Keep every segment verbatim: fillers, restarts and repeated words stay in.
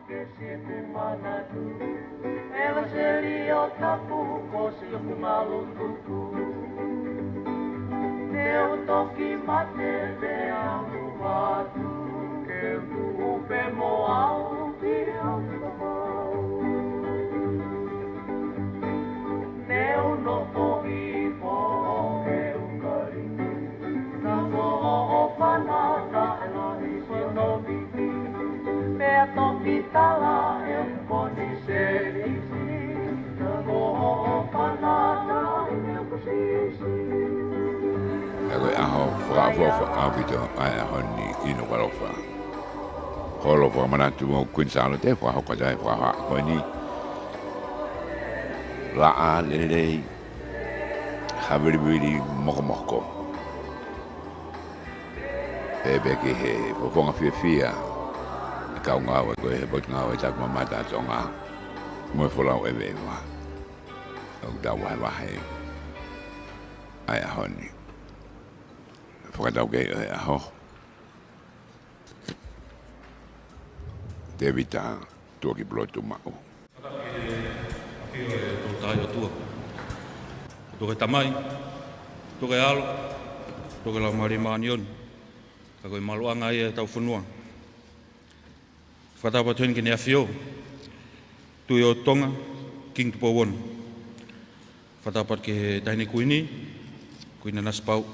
Ke siʻeku manatu, ʻEvanselio tapu ko siʻoku ngalu tuku. Te u toki mate pea u ʻalu atu, ke u tuʻu pē mo au ki hoku Tamai. Ne u nofo ʻi he ʻEukalitia, na ko hoʻo fana taʻe lahi siʻono viti. Pea toki tala ʻe Konisēlisi, na ko hoʻo fana taʻe ʻeku sisi. Ko e ʻaho fakaʻofoʻofa ʻaupito ʻa e ʻaho ni ʻi Nukuʻalofa. Holo fakamanatu mo Kuini Sālote, fakahoko atu e fakahā ko eni. Laʻā lelei, havilivili mokomoko. Pea pehē ki he fofonga fiefia ʻa e kau ngāue ko e Potungāue Tapu Mamata ʻa Tonga mo e folau ʻeveʻeva ʻoku tau vahevahe ʻa e ʻaho ni. Fakataukei ʻo e ʻaho, Tēvita Tuʻakipulotu Maʻu. ʻAfio ʻa e Tolu Tahaʻi ʻOtua. ʻOtua ko e Tamai, ʻOtua ko e ʻAlo, ʻOtua ko e Laumālie Māʻoniʻoni. Ka ko e maluʻanga ia ʻo ʻetau fonua. Fakatapu atu heni ki Heʻene ʻAfio, Tuʻi ʻo Tonga, Kingi Tupou Ono. Fakatapu atu ki he Taʻahine Kuini, Kuini Nanasipauʻu.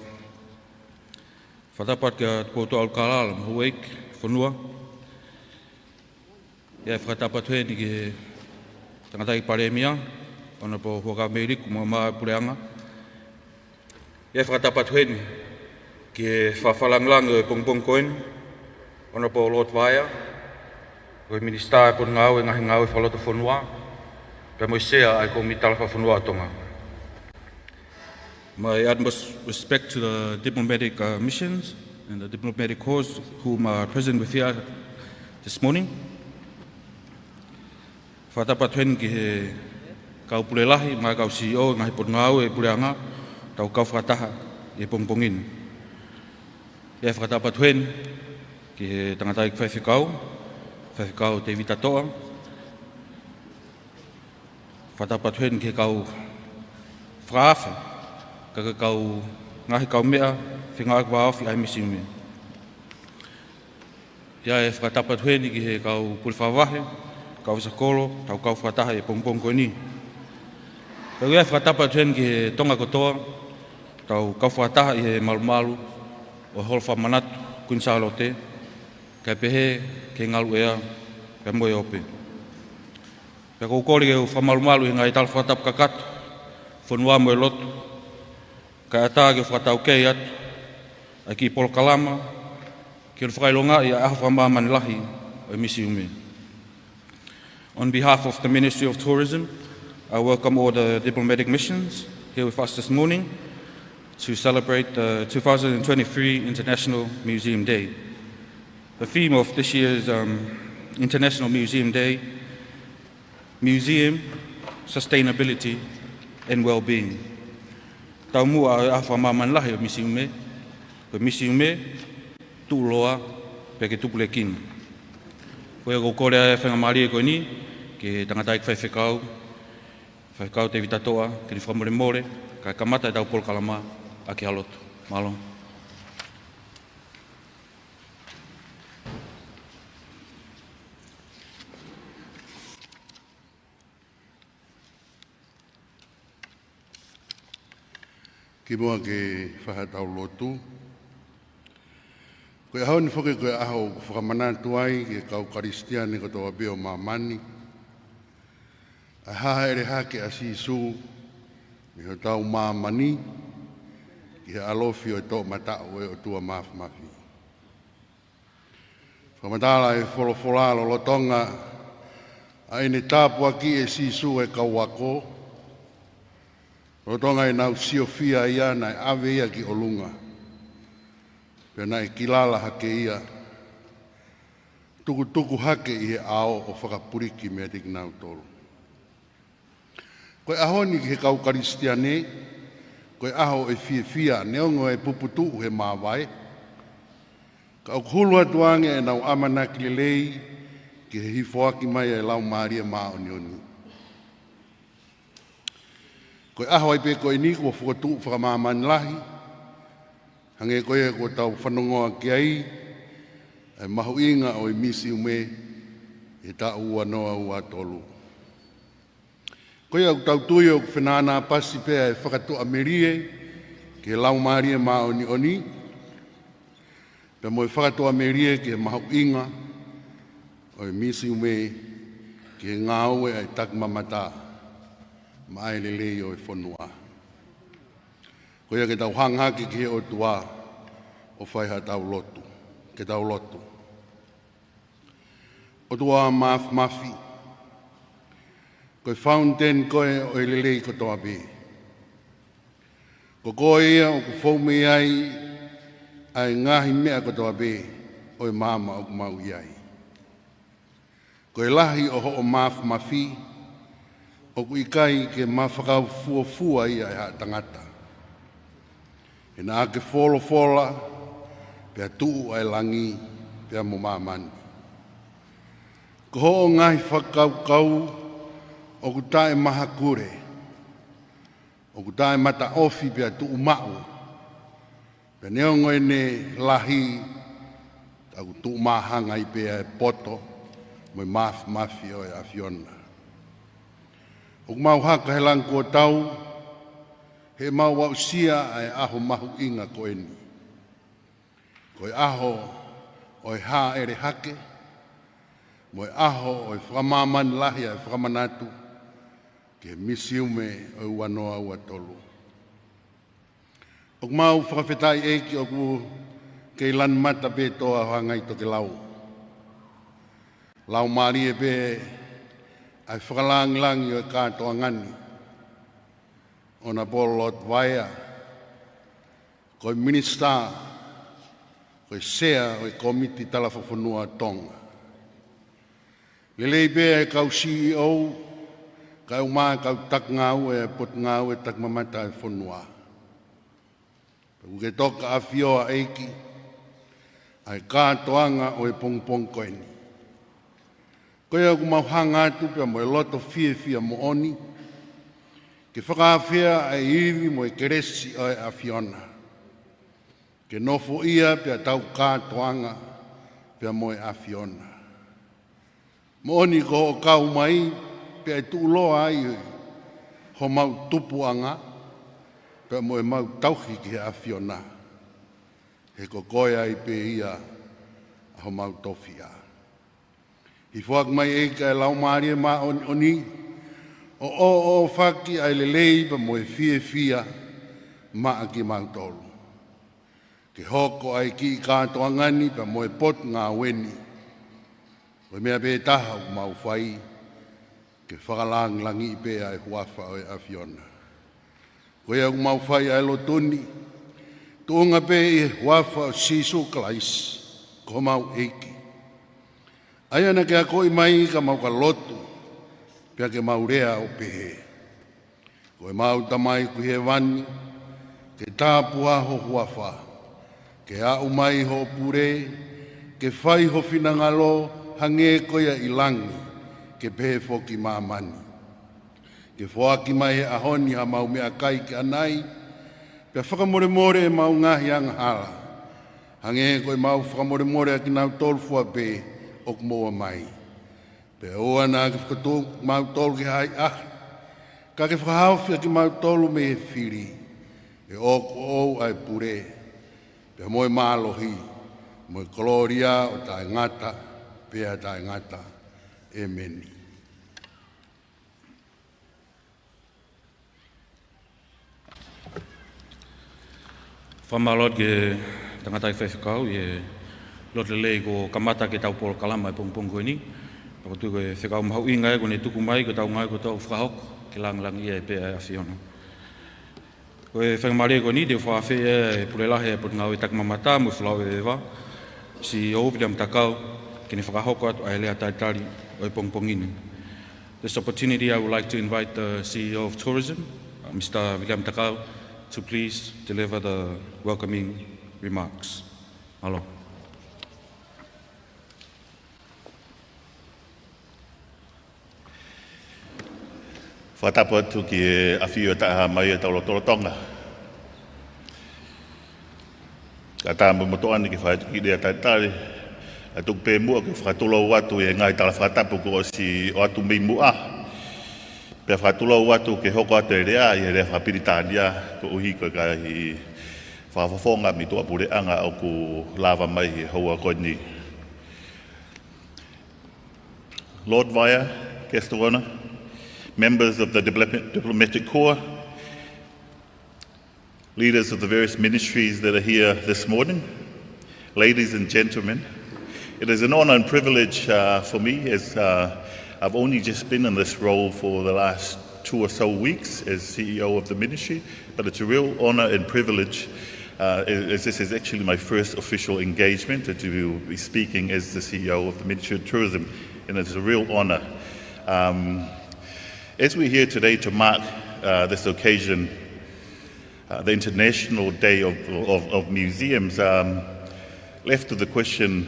Fakatapu atu kia Tupoutoʻa ʻUlukalala mo e houʻeiki ʻo e fonua. ʻI ai e fakatapu atu heni ki he Tangataʻeiki Palēmia, Honourable Huʻakavameiliku Maiʻomaʻa, Puleʻanga. ʻI ai e fakatapu atu heni ki he Fafalangilanga ʻo e pongipongi ko eni, Honourable Lord Vaea, ko e Minisitā ʻo e Potungāue Ngaahi Ngāue Fakalotofonua, pea mo e Sea ʻo e Kōmiti Talafonua ʻo Tonga. My utmost respect to the diplomatic, uh, missions and the diplomatic corps whom are present with here this morning. Fakatapu atu heni ki he kau pule lahi, mo e kau C E O, ngaahi potungāue ʻo e Puleʻanga, tau kau fakataha ʻi he pongipongi ni. ʻI ai e fakatapu atu heni ki he Tangataʻeiki Faifekau, Faifekau Tēvita Toʻa. Fakatapu atu heni ki he kau fakaafe, kae kau ngaahi kaumeʻa fengāueʻaki vāofi ʻa e Misiume. ʻI ai e fakatapu atu heni ki he kau pule fakavahe, kau ʻofisa kolo, tau kau fakataha ʻi he pongipongi ko eni. Pea ʻoku ʻi ai e fakatapu atu heni ki he Tonga kotoa, tau kau fakataha ʻi he malumalu ʻo e holo fakamanatu Kuini Sālote, kae pehē ki he ngaluʻea pea mo e ope. Pea ʻoku ou kole ke u fakamalumalu ʻi he ngaahi tala fakatapu kakato, fonua mo e lotu, kae ʻatā ke u fakataukei atu ʻa e kiʻi polokalama ke u fakaʻilongaʻi ʻa e ʻaho fakamāmani lahi ʻo e Misiume. On behalf of the Ministry of Tourism, I welcome all the diplomatic missions here with us this morning to celebrate the two thousand twenty-three International Museum Day. The theme of this year's, um, International Museum Day, Museum, Sustainability and Wellbeing. Taumuʻa ʻo e ʻaho fakamāmani lahi ʻo e Misiume, ko e Misiume, tuʻuloa, pea ke tupulekina. Ko ia ʻoku ou kole ʻa e faingamālie ko eni ki he Tangataʻeiki Faifekau, Faifekau Tēvita Toʻa, ke ne fakamolemole, kae kamata ʻetau polokalama ʻaki ha lotu. Mālō. Kimuʻa ke fai haʻatau lotu. Ko e ʻaho ni foki ko e ʻaho ʻoku fakamanatu ai ki he kau Kalisitiane kotoa pē ʻo māmani ʻa e haʻele hake ʻa Sīsū mei hotau māmani ki he ʻalofi ʻo e toʻomataʻu ʻo e ʻOtua Māfimafi. Fakamatala ʻe he folofola lolotonga ʻa ʻene tāpuakiʻi ʻe Sīsū e kau ako, lolotonga ʻenau siofia ia naʻe ʻave ia ki ʻolunga, pea naʻe kilala hake ia, tukutuku hake ʻi he ʻao ʻo fakapuliki meiate kinautolu. Ko e ʻaho ni ki he kau Kalisitiane, ko e ʻaho ʻo e fiefia, neongo e puputuʻu he māvae, ka ʻoku hulu atu ange ʻenau ʻamanaki lelei ki he hifoaki mai ʻa e Laumālie Māʻoniʻoni. Ko e ʻaho ai pē ko eni kuo fokotuʻu fakamāmani lahi, hangē ko ia kuo tau fanongoa ki ai, ʻa e mahuʻinga ʻo e Misiume ʻi he taʻu ua noa ua tolu. Ko ia ʻoku tau tui ʻoku fenānāpasi pē ʻa e fakatuʻamelie ki he Laumālie Māʻoniʻoni, pea mo e fakatuʻamelie ki he mahuʻinga ʻo e Misiume ki he ngāue ʻa e takimamata maʻa e lelei ʻo e fonua. Ko ia ke tau hanga hake ki he ʻOtua ʻo fai haʻatau lotu. Ke tau lotu. ʻOtua Māfimafi, ko e fountain koe ʻo e lelei kotoa pē. Ko koe ia ʻoku fou mei ai ʻa e ngaahi meʻa kotoa pē ʻo e maama ʻoku mau ʻi ai. Ko e lahi ʻo hoʻo māfimafi, ʻoku ʻikai ke mafakau fuofua ia ʻe ha tangata. He naʻa ke folofola, pea tuʻu ʻa e langi, pea mo māmani. Ko hoʻo ngaahi fakakaukau ʻoku taʻemahakule, ʻoku taʻemataʻofi pea tuʻumaʻu. Pea neongo ʻene lahi, ka ʻoku tuʻumāhanga ai pē ʻa e poto mo e māfimafi ʻo e ʻAfiona. ʻOku mau haka he langi kuo tau, he mau aʻusia ʻa e ʻaho mahuʻinga ko eni. Ko e ʻaho ʻo e hāʻele hake, mo e ʻaho ʻo e fakamāmani lahi ʻa e fakamanatu ki he Misiume ʻo e ua noa ua tolu. ʻOku mau fakafetaʻi ʻEiki ʻoku kei lanu mata pē toa ʻo Hangai Tokelau. Laumālie pē ʻa e fakalāngilangi ʻo e kātoanga ni. Honourable Lord Vaea, ko e minisitā, ko e sea ʻo e Kōmiti Talafafonua Tonga. Lelei pē ʻa e kau C E O, kae ʻumaʻā e kau takingāue ʻa e Potungāue Takimamata ʻa e fonua. Pea ʻoku ke toka ʻafioʻi ʻEiki ʻa e kātoanga ʻo e pongipongi ko eni. Ko ia ʻoku mau hanga atu pea mo e loto fiefia moʻoni, ke fakaafeʻi ʻa e ivi mo e kelesi ʻo e ʻAfiona. Ke nofoʻia pea tau kātoanga pea mo e ʻAfiona. Moʻoni ko hoʻo kau mai pea ʻe tuʻuloa ai homau tupuʻanga pea mo ʻemau tauhi ki he ʻAfiona. He ko koe ai pē ia ʻa homau tofiʻa. Hifoaki mai ʻEiki ʻa e Laumālie Māʻoniʻoni, ʻo ʻoʻofaki ʻa e lelei pea mo e fiefia maʻa kimautolu. Ke hoko ʻa e kiʻi kātoanga ni pea mo e potungāue ni ko e meʻa pē taha ʻoku mau fai, ke fakalāngilangiʻi pē ʻa e huafa ʻo e ʻAfiona. Ko ia ʻoku mau fai ʻa e lotu ni, tuʻunga pē ʻi he huafa ʻo Sīsū Kalaisi, ko homau ʻEiki. ʻA ia naʻa ke akoʻi mai ka mau ka lotu, pea ke mau lea ʻo pehē: Ko ʻemau Tamai ʻoku ʻi hēvani, ke tāpuhā ho huafa, ke aʻu mai hoʻo pule, ke fai ho finangalo, hangē ko ia ʻi langi, ke pehē foki ʻi māmani. Ke foaki mai he ʻaho ni haʻamau meʻakai ke ʻanai, pea fakamolemole ʻemau ngaahi angahala, hangē ko ʻemau fakamolemole ʻa kinautolu fua pē ʻoku moʻua mai. Pea ʻoua naʻa ke fakatuʻu kimautolu ki he ʻahiʻahi, ka ke fakahaofi ʻa kimautolu mei he fili. He ʻoku ʻoʻou ʻa e pule, pea mo e mālohi, mo e kolōlia ʻo taʻengata pea taʻengata. ʻĒmeni. Fakamālō ki he tangataʻeiki faifekau ʻi he lotu lelei kuo kamata ke tau polokalama he pongipongi ko eni. Pea ʻoku ou tui ko e fekau mahuʻinga ia kuo ne tuku mai, ko ʻetau ngāue ko ʻetau fakahoko ke lāngilangiʻia pē ʻa e ʻAfiona. Ko e faingamālie ko eni te u fakaafeʻi ʻa e Pule Lahi ʻa e Potungāue Takimamata mo e Folau ʻEveva, C E O Viliami Takau, ke ne fakahoko atu ʻa e lea talitali ʻo e pongipongi ni. This opportunity, I would like to invite the C E O of Tourism, uh, Mister Viliami Takau, to please deliver the welcoming remarks. Mālō. Fakatapu atu ki he ʻafio ʻa e Taʻehāmai ʻi hotau lotolotonga. Kae ʻatā mo e motuʻa ni ke fai atu e kiʻi lea talitali, kae tuku pē muʻa ke fakatulou atu ʻi he ngaahi tala fakatapu kuo ʻosi ʻoatu mei muʻa. Pea fakatulou atu ke hoko atu e lea ʻi he lea fakapilitānia, koeʻuhi ko e ngaahi fakafofonga mei tuʻapuleʻanga ʻoku lava mai he houa ko eni. Lord Vaea, Guest of Honour, members of the diplomatic, diplomatic corps, leaders of the various ministries that are here this morning, ladies and gentlemen, it is an honour and privilege, uh, for me, as, uh, I've only just been in this role for the last two or so weeks as C E O of the ministry, but it's a real honour and privilege, uh, as this is actually my first official engagement, and to be speaking as the C E O of the Ministry of Tourism, and it's a real honour. Um, as we're here today to mark, uh, this occasion, uh, the International Day of, of, of Museums, um, left with the question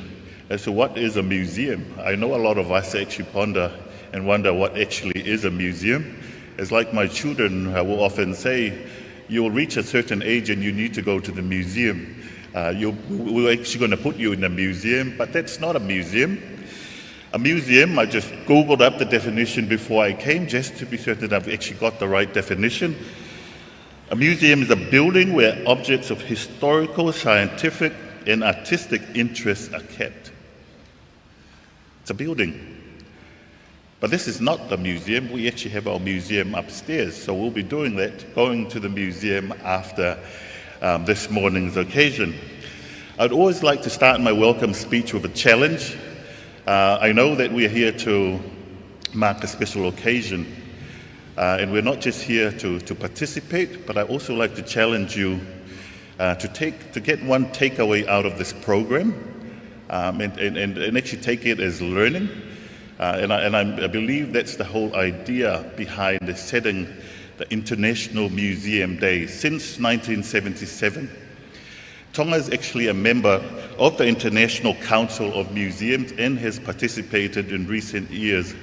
as to what is a museum. I know a lot of us actually ponder and wonder what actually is a museum. It's like my children, uh, will often say, "You'll reach a certain age and you need to go to the museum. Uh, you, we're actually gonna put you in a museum," but that's not a museum. A museum, I just Googled up the definition before I came, just to be certain I've actually got the right definition. A museum is a building where objects of historical, scientific, and artistic interest are kept. It's a building. But this is not the museum. We actually have our museum upstairs, so we'll be doing that, going to the museum after, um, this morning's occasion. I'd always like to start my welcome speech with a challenge. Uh, I know that we are here to mark a special occasion, uh, and we're not just here to, to participate, but I also like to challenge you, uh, to take, to get one takeaway out of this program, um, and, and, and, and actually take it as learning. Uh, and I, and I'm, I believe that's the whole idea behind the setting the International Museum Day since nineteen seventy-seven. Tonga is actually a member of the International Council of Museums and has participated in recent years,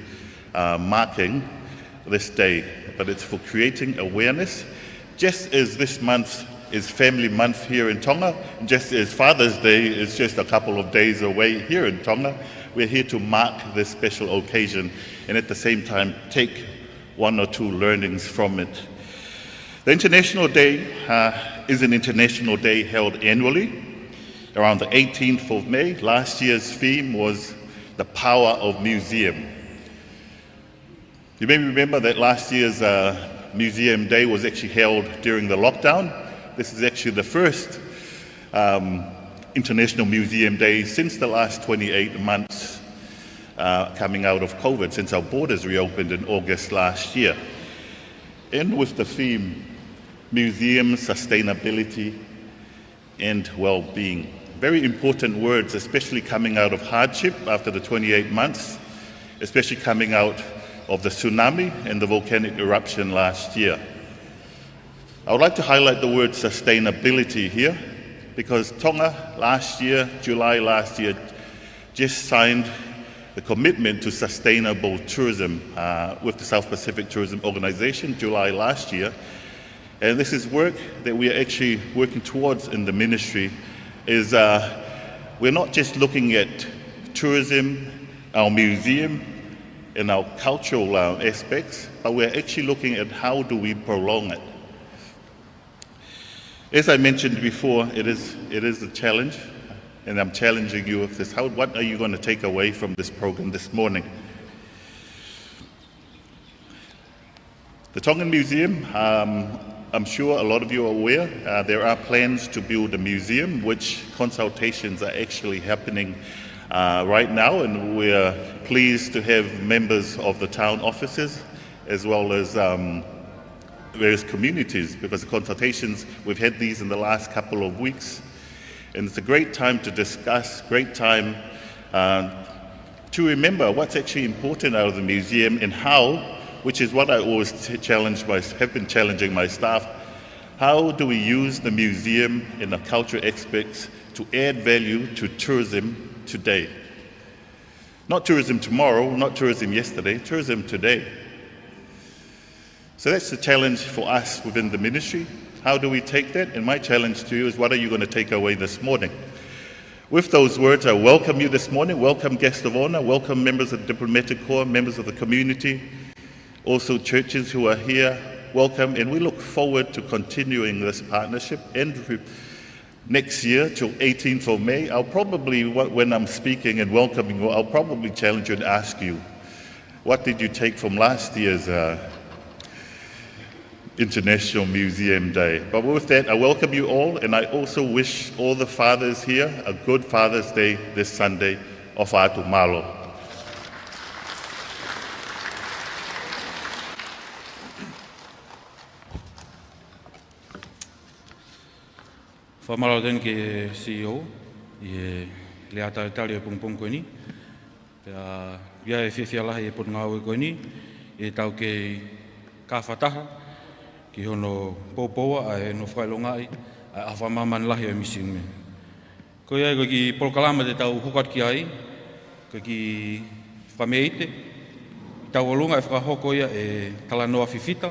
uh, marking this day. But it's for creating awareness, just as this month is Family Month here in Tonga, just as Father's Day is just a couple of days away here in Tonga. We're here to mark this special occasion and at the same time take one or two learnings from it. The International Day, uh, is an international day held annually around the eighteenth of May. Last year's theme was the power of museum. You may remember that last year's, uh, Museum Day was actually held during the lockdown. This is actually the first, um, International Museum Day since the last twenty-eight months, uh, coming out of COVID, since our borders reopened in August last year. And with the theme, museum sustainability and well-being. Very important words, especially coming out of hardship after the twenty-eight months, especially coming out of the tsunami and the volcanic eruption last year. I would like to highlight the word sustainability here because Tonga last year, July last year, just signed the commitment to sustainable tourism, uh, with the South Pacific Tourism Organization, July last year. And this is work that we are actually working towards in the ministry, is, uh, we're not just looking at tourism, our museum, and our cultural, uh, aspects, but we're actually looking at how do we prolong it. As I mentioned before, it is, it is a challenge, and I'm challenging you with this. How, what are you gonna take away from this program this morning? The Tongan Museum, um, I'm sure a lot of you are aware, uh, there are plans to build a museum, which consultations are actually happening, uh, right now, and we're pleased to have members of the town offices as well as, um, various communities, because the consultations, we've had these in the last couple of weeks, and it's a great time to discuss, great time, uh, to remember what's actually important out of the museum and how, which is what I always t-, challenge my, have been challenging my staff, how do we use the museum and the cultural aspects to add value to tourism today? Not tourism tomorrow, not tourism yesterday, tourism today. So that's the challenge for us within the ministry. How do we take that? And my challenge to you is, what are you gonna take away this morning? With those words, I welcome you this morning. Welcome guests of honor. Welcome members of the diplomatic corps, members of the community, also churches who are here. Welcome, and we look forward to continuing this partnership and re- next year till eighteenth of May. I'll probably, wh- when I'm speaking and welcoming you, I'll probably challenge you and ask you, what did you take from last year's, uh, International Museum Day? But with that, I welcome you all, and I also wish all the fathers here a good Father's Day this Sunday. ʻOfa atu, mālō. Fakamālō atu ki he C E O ʻi he lea talitali ʻo e pongipongi ko eni. Pea ʻoku ou fiefia lahi ʻi he potungāue ko eni, ʻetau kei kau fakataha ki hono poupouʻi ʻa e, hono fakaʻilongaʻi ʻa e ʻaho fakamāmani lahi ʻo e Misiume. Ko ia, ko e kiʻi polokalama te tau hoko atu ki ai, ko e kiʻi fakameʻite. ʻI tauʻolunga ʻe fakahoko ia ʻe Talanoa Fifita.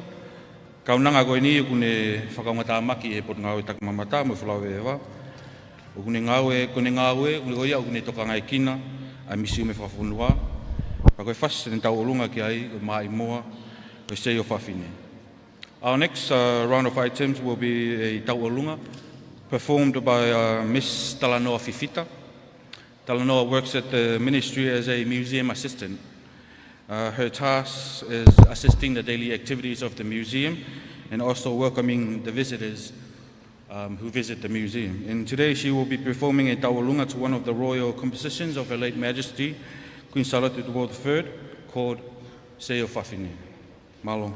Kaunanga ko eni ʻoku ne fakaungatāmaki ʻi he Potungāue Takimamata mo e Folau Veva. ʻOku ne ngāue, ko ʻene ngāue, ʻoku ne, ko ia ʻoku ne tokangaekina ʻa e Misiume Fakafonua. Pea ko e fasi te ne tauʻolunga ki ai, ko e Maʻimoa ʻo e Sei ʻo Fafine. Our next, uh, round of items will be a tauʻolunga performed by, uh, Miss Talanoa Fifita. Talanoa works at the ministry as a museum assistant. Uh, her task is assisting the daily activities of the museum and also welcoming the visitors, um, who visit the museum. And today she will be performing a tauʻolunga to one of the royal compositions of Her Late Majesty Queen Sālote Tupouniu the Third called Sei ʻo Fafine. Mālō.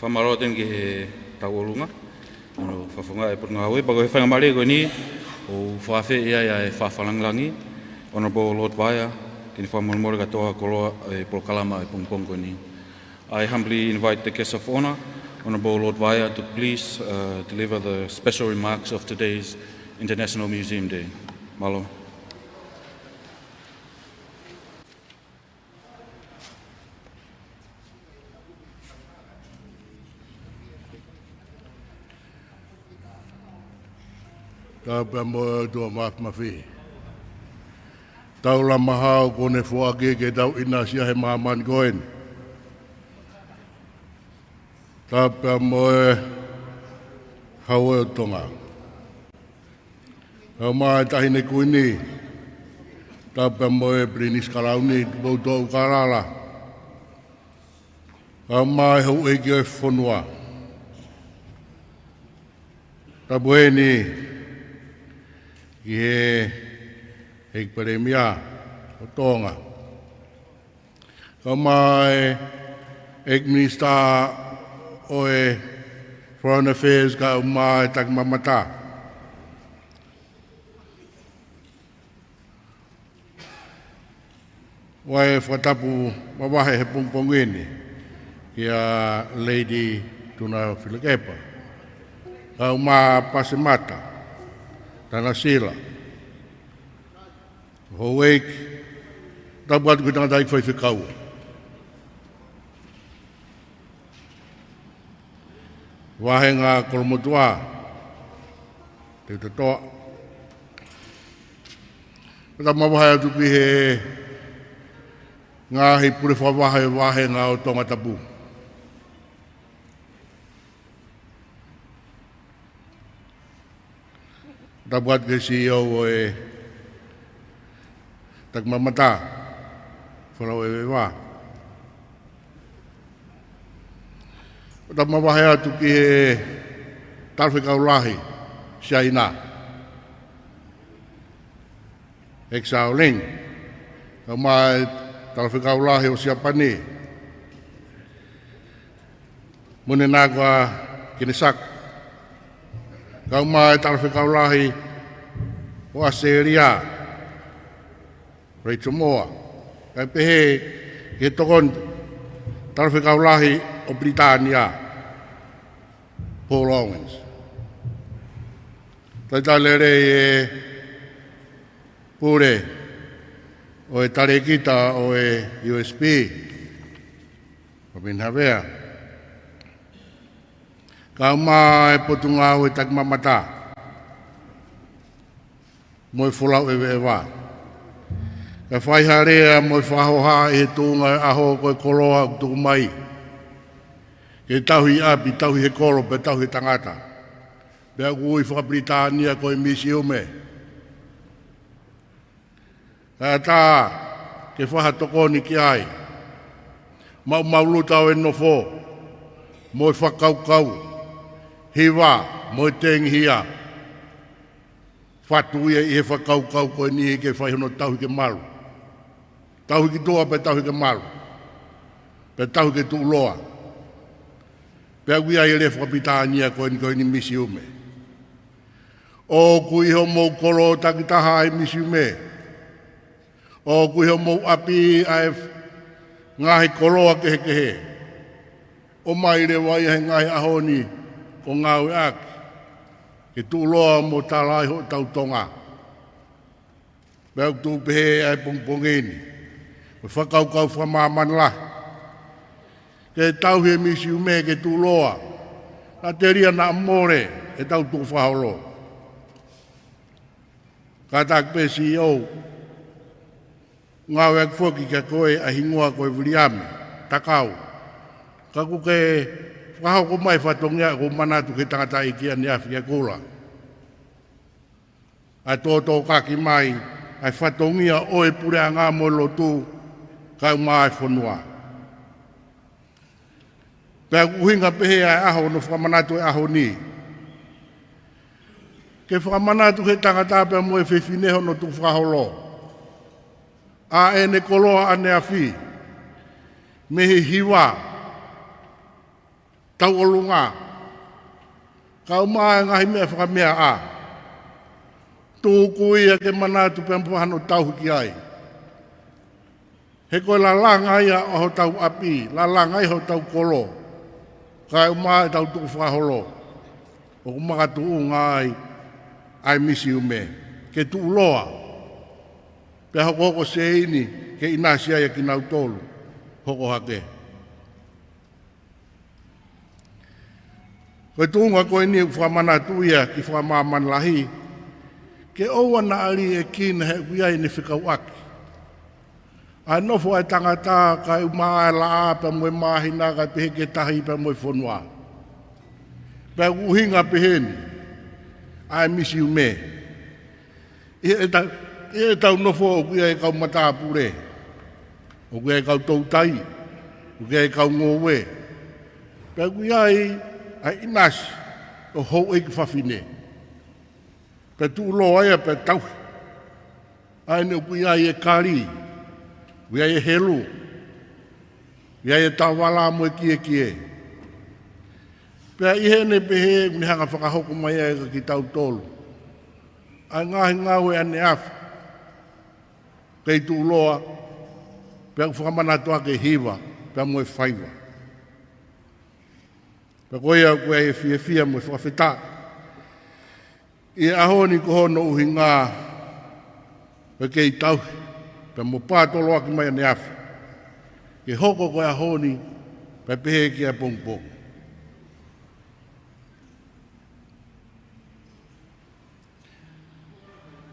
Fakamālō atu ki he tauʻolunga, ʻo e fakafofonga ʻa e Potungāue, pea ko e faingamālie ko eni, ʻoku ou fakaafeʻi ai ʻa e Faʻa Fakalāngilangi, Honourable Lord Vaea, ke ne fakamolemole kātoa koloa e polokalama ʻo e pongipongi ko eni. I humbly invite the guest of honour, Honourable Lord Vaea, to please, uh, deliver the special remarks of today's International Museum Day. Mālō. Tapu pea mo e ʻOtua Mafimafi. Taulama hao kuo ne foaki ke tau ʻinasi ai he māmani ko eni. Tapu pea mo e Houʻeiki ʻo Tonga. Kae ʻumaʻā e Taʻahine Kuini, tapu pea mo e Pilinisi Kalauni, Tupoutoʻa ʻUlukalala. Kae ʻumaʻā e houʻeiki ʻo e fonua. Tapu heni ki he ʻEiki Palēmia ʻo Tonga. Kae ʻumaʻā e ʻEiki Minisitā ʻo e Foreign Affairs, kae ʻumaʻā e Takimamata. ʻOku ou fakatapu mavahe he pongipongi ni kia Lady Tuʻilaʻeiki Tuʻilakepa, kae ʻumaʻā Pasemata Tanasila, houʻeiki, tapu atu ki he tangataʻeiki faifekau, Vāhenga Kolomotuʻa, Teutatoʻa. Tapu mavahe atu ki he ngaahi pule fakavahe vāhenga ʻo Tongatapu. Tapu atu ki he CEO ʻo e Takimamata, Folau ʻEveʻeva. Tapu mavahe atu ki he Talafekau Lahi Siaina, ʻEiki Sāoling, kae ʻumaʻā e Talafekau Lahi ʻo Siapani, Munenakua Kinesaku, kae ʻumaʻā e Talafekau Lahi ʻo ʻAositelēlia, Rachel Moore, kae pehē ki he Tokoni Talafekau Lahi ʻo Pilitānia, Paul Owens. Talitali lelei e pule ʻo e talēkita ʻo e USP, Robin Havea, kae ʻumaʻā e Potungāue Takimamata mo e Folau ʻEveʻeva. Kae fai ha lea mo e fakahohaʻa ʻi he tuʻunga ʻo e ʻaho ko e koloa ʻoku tuku mai ke tauhi ʻapi, tauhi he kolo, pea tauhi he tangata. Pea ʻoku ui fakapilitānia ko e misiume. Kae ʻatā ke fai ha tokoni ki ai. Maʻumaʻuluta ʻo e nofo, mo e fakakaukau, hiva, mo e tengihia. Fatu ia ʻi he fakakaukau ko eni ke fai hono tauhi ke malu. Tauhi ki tuʻa pea tauhi ke malu. Pea tauhi ke tuʻuloa. Pea ʻoku ʻi ai e lea fakapilitānia ko eni, ko eni misiume. ʻOku ʻi homou kolo takitaha ʻa e misiume. ʻOku ʻi homou ʻapi ʻa e ngaahi koloa kehekehe. ʻOmai leva ia he ngaahi ʻaho ni ʻo ngāueʻaki ke tuʻuloa mo tala ai hotau Tonga. Pea ʻoku tuʻu pehē ʻa e pongipongi ni, ko e fakakaukau fakamāmani lahi ke tauhi e misiume ke tuʻuloa, naʻa telia naʻa mole ʻetau tukufakaholo. Kātaki pē CEO, ngāueʻaki foki kia koe ʻa e hingoa ko e Viliami Takau. Ka ʻoku ke fakahoko mai fatongia ʻoku ou manatu ki he tangataʻeiki ʻaneafi kia Kula. ʻA e tōtōkaki mai ʻa e fatongia ʻo e puleʻanga mo e lotu kae ʻumaʻā e fonua. Pea ʻoku ʻuhinga pehē ʻa e ʻaho ʻo hono fakamanatu e ʻaho ni, ke fakamanatu ki he tangata pea mo e fefine hono tukufakaholo ʻa ʻene koloa ʻaneafi mei he hiva, tauʻolunga, kae ʻumaʻā e ngaahi meʻa fakameaʻa. Tuku ia ke manatu pea mo fakahano tauhi ki ai. He ko e lalanga ia ʻo hotau ʻapi, lalanga ia hotau kolo, kae ʻumaʻā ʻetau tukufakaholo, ʻoku makatuʻunga ai ʻa e misiume, ke tuʻuloa, pea hokohoko seini ke ʻinasi ai ʻa kinautolu hoko hake. Ko e tuʻunga ko eni ʻoku fakamanatu ia ki fakamāmani lahi, ke ʻoua naʻa liʻekina he ʻoku ʻi ai ʻene fekauʻaki. ʻA e nofo ʻa e tangata kae ʻumaʻā e laʻā pea mo e māhina kae pehē ki he tahi pea mo e fonua. Pea ʻoku ʻuhinga pehē ni ʻa e misiume. ʻI heʻetau, ʻi heʻetau nofo ʻoku ʻi ai e kau matāpule, ʻoku ʻi ai e kau toutai, ʻoku ʻi ai e kau ngoue. Pea ʻoku ʻi ai ʻa e ʻinasi ʻo houʻeiki fafine. Pea tuʻuloa ia pea tauhi. ʻA eni ʻoku ʻi ai e kali, ʻoku ʻi ai e helu, ʻoku ʻi ai e tavala mo e kiekie. Pea ʻi heʻene pehē ʻoku ne hanga fakahoko mai ai kia kitautolu ʻa e ngaahi ngāue ʻaneafi, kei tuʻuloa, pea ʻoku fakamanatu ʻaki e hiva pea mo e faiva. Pea ko ia ʻoku ʻi ai e fiefia mo e fakafetaʻi ʻi he ʻaho ni ko hono ʻuhinga ʻo e kei tauhi pea mo pātoloaki mai ʻaneafi, ke hoko ko e ʻaho ni pea pehē ki he ʻapongipongi.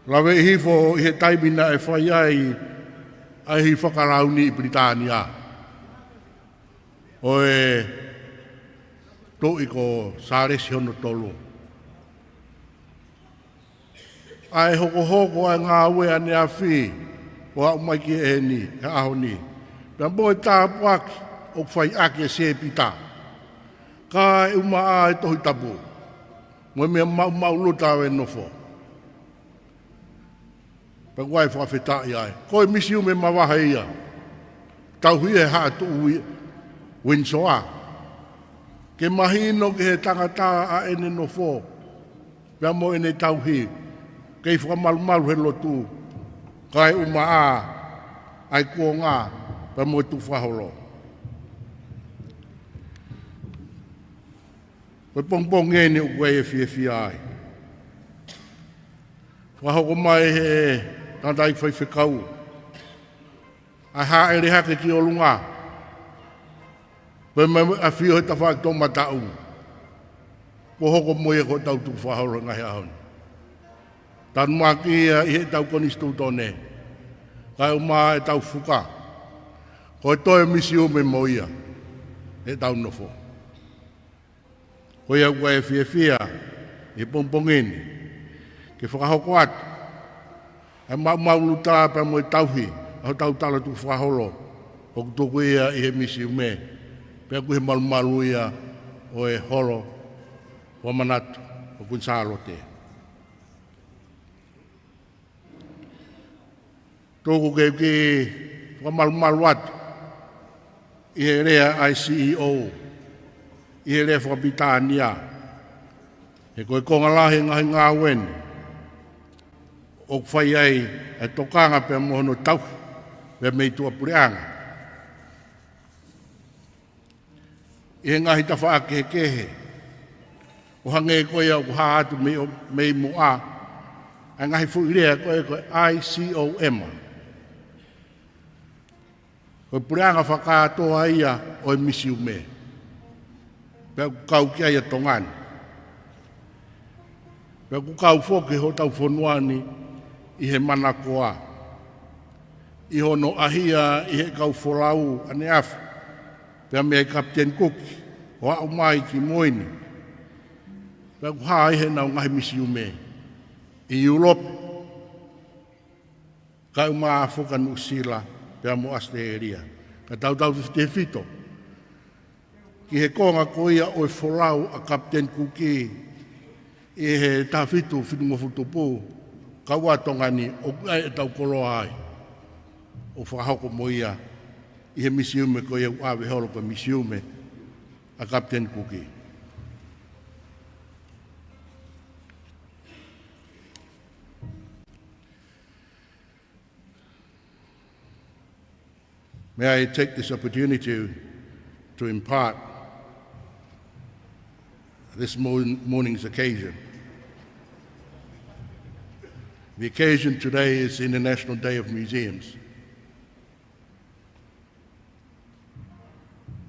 Laveʻi hifo ʻi he taimi naʻe fai ai ʻa e hifo fakalauni ʻi Pilitānia ʻo e Tuʻi ko Sālesi hono tolu. ʻA e hokohoko ʻa e ngāue ʻaneafi ʻo aʻu mai ki heni, he ʻaho ni. Pea mo e tāpuaki ʻoku fai ʻaki e sēpita, kae ʻumaʻā e Tohi Tapu mo e meʻa maʻumaʻuluta ʻo e nofo. Pea ʻoku ʻi ai e fakafetaʻi ai. Ko e misiume mavahe ia, tauhi ʻe he Haʻa Tuʻi Wi-, Windsor, ke mahino ki he tangata ʻa ʻene nofo pea mo ʻene tauhi, kei fakamalumalu he lotu, kae ʻumaʻā ʻa e kuonga pea mo e tukufakaholo. Ko e pongipongi eni ʻoku ʻi ai e fiefia ai. Fakahoko mai he tangataʻeiki faifekau ʻa e hāʻele hake ki ʻolunga, pea mo e ʻafio he tafaʻaki toʻomataʻu, kuo hoko mo ia ko hotau tukufakaholo he ngaahi ʻaho ni. Tanumaki ia ʻi heʻetau konisitūtone, kae ʻumaʻā ʻetau fuka. Ko e toe misiume mo ia heʻetau nofo. Ko ia ʻoku ʻi ai e fiefia ʻi he pongipongi ni ke fakahoko atu ʻa e maʻumaʻuluta pea mo e tauhi ʻa hotau tala tukufakaholo, ʻoku tuku ia ʻi he misiume, pea ʻoku ʻi he malumalu ia ʻo e Holo ʻo Fakamanatu ʻo Kuini Sālote. Tuku ke u kiʻi fakamalumalu atu ʻi he lea ʻa e C E O, ʻi he lea fakapilitānia, he ko e konga lahi e ngaahi ngāue ni ʻoku fai ai e tokanga pea mo hono tauhi pea mei tuʻapuleʻanga ʻi he ngaahi tafaʻaki kehekehe, ʻo hangē ko ia ʻoku hā atu mei, mei muʻa, ʻa e ngaahi foʻi lea ko ē ko e I C O M. Ko e puleʻanga fakakātoa ia ʻo e misiume, pea ʻoku kau ki ai ʻa Tonga ni. Pea ʻoku kau foki hotau fonua ni ʻi he manakoa, ʻi hono ʻahia ʻi he kau folau ʻaneafi, pea mei ai Kapiteni Kuki ʻo aʻu mai ki mui ni. Pea ʻoku hā ai heʻenau ngaahi misiume ʻi ʻIulope, kae ʻumaʻā foki ʻa Nuʻusila pea mo ʻAositelēlia. Ka tau tautefito ki he konga ko ia ʻo e folau ʻa Kapiteni Kuki ʻi he taha fitu fitungofulu tupu, kau ʻa Tonga ni ʻoku ʻi ai ʻetau koloa ai, ʻo fakahoko mo ia ʻi he misiume ko ia ʻoku ʻave holo ko e misiume ʻa Captain Cook. May I take this opportunity to, to impart this morn-, morning's occasion. The occasion today is International Day of Museums.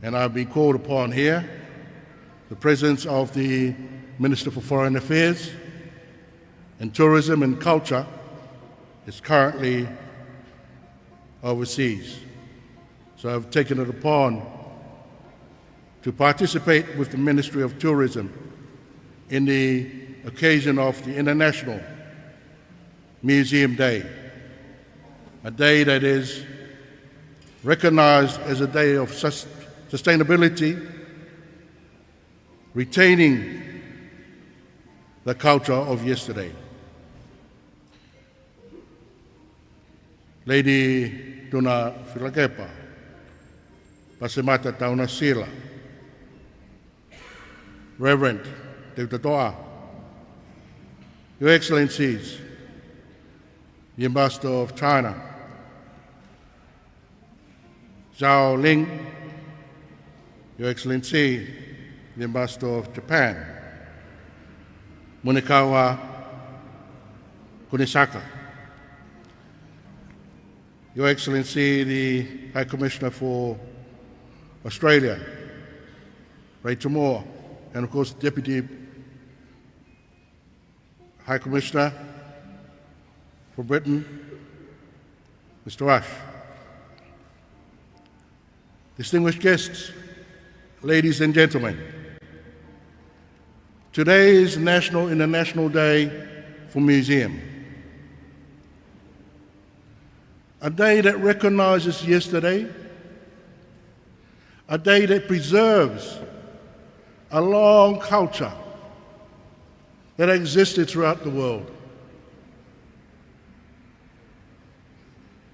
And I've been called upon here, the presence of the Minister for Foreign Affairs and Tourism and Culture is currently overseas. So I've taken it upon to participate with the Ministry of Tourism in the occasion of the International Museum Day, a day that is recognized as a day of sus-, sustainability, retaining the culture of yesterday. Lady Tuna Filakepa, Pasemata Taunasila, Reverend Teuta Toa, Your Excellencies, the Ambassador of China, Zhao Ling, Your Excellency, the Ambassador of Japan, Munekawa Kunisaka, Your Excellency, the High Commissioner for Australia, Rachel Moore, and of course, Deputy High Commissioner for Britain, Mister Rush. Distinguished guests, ladies and gentlemen, today is National International Day for Museum, a day that recognizes yesterday, a day that preserves a long culture that existed throughout the world.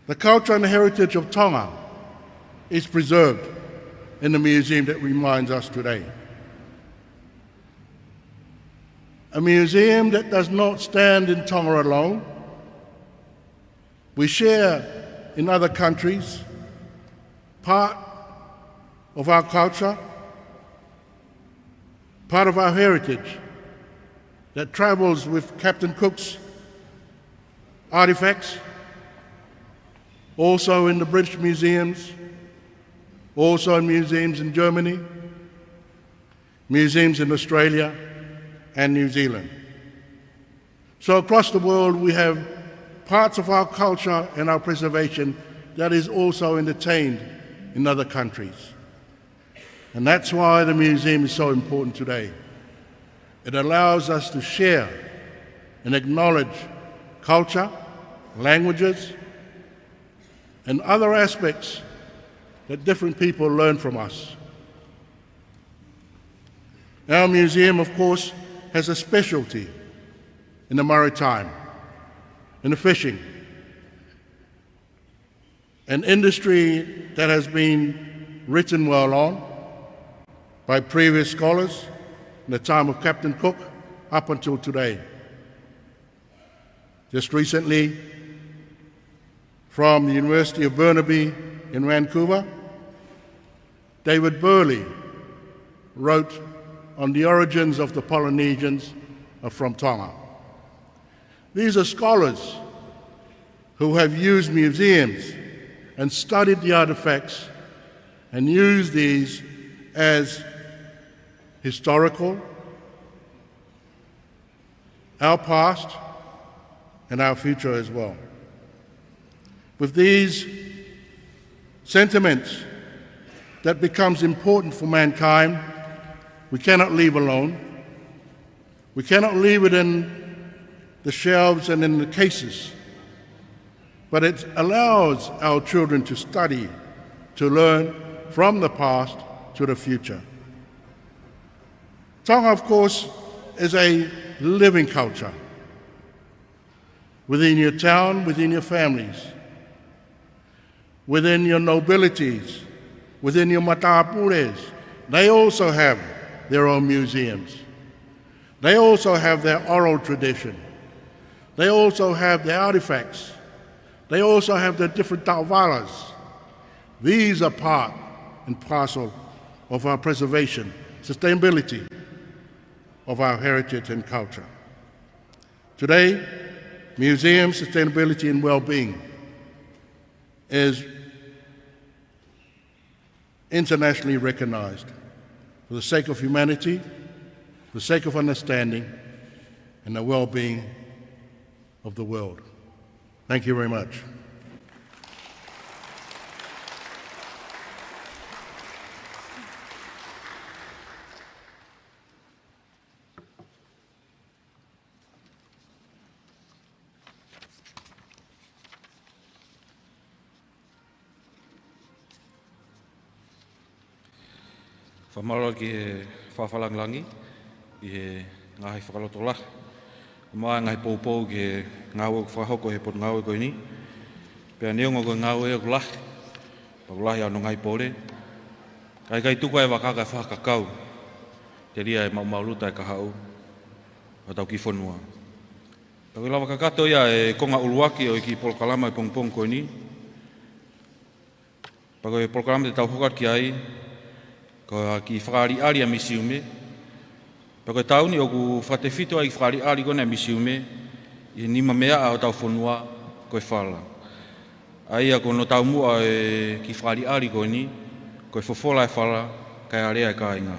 The culture and heritage of Tonga is preserved in the museum that reminds us today. A museum that does not stand in Tonga alone. We share in other countries part of our culture, part of our heritage that travels with Captain Cook's artifacts, also in the British museums, also in museums in Germany, museums in Australia and New Zealand. So across the world, we have parts of our culture and our preservation that is also entertained in other countries. And that's why the museum is so important today. It allows us to share and acknowledge culture, languages, and other aspects that different people learn from us. Our museum, of course, has a specialty in the maritime, in the fishing, an industry that has been written well on by previous scholars in the time of Captain Cook up until today. Just recently, from the University of Burnaby in Vancouver, David Burley wrote on the origins of the Polynesians from Tonga. These are scholars who have used museums and studied the artifacts and used these as historical, our past, and our future as well. With these sentiments that becomes important for mankind, we cannot leave alone. We cannot leave it in the shelves and in the cases, but it allows our children to study, to learn from the past to the future. Tonga, of course, is a living culture within your town, within your families, within your nobilities, within your matapules, They also have their own museums. They also have their oral tradition. They also have their artifacts. They also have their different taʻovalas. These are part and parcel of our preservation, sustainability of our heritage and culture. Today, museum sustainability and well-being is internationally recognized for the sake of humanity, for the sake of understanding, and the well-being of the world. Thank you very much. Fakamālō ki he fakafakalāngilangi ʻi he ngaahi fakalotolahi. ʻOmai ngaahi poupou ki he ngāue ʻoku fakahoko he potungāue ko eni. Pea neongo ko e ngāue ʻoku lahi, pea ʻoku lahi ʻa hono ngaahi pole, ka ʻikai tuku ʻa e vaka kae fakakakau, telia e maʻumaʻuluta e kahaʻu ʻo hotau kiʻi fonua. Pea ʻoku lava kakato ia e konga ʻuluaki ʻo e kiʻi polokalama he pongipongi ko eni. Pea ko e polokalama te tau hoko atu ki ai, ko e kiʻi fakaʻaliʻali ʻa e misiume. Pea ko e taʻu ni ʻoku fakatefito ai e kiʻi fakaʻaliʻali ko eni ʻa e misiume ʻi he nimameaʻa ʻo hotau fonua, ko e fala. ʻA ia ko hono taumuʻa e kiʻi fakaʻaliʻali ko eni, ko e fofola e fala, kae alea e kāinga.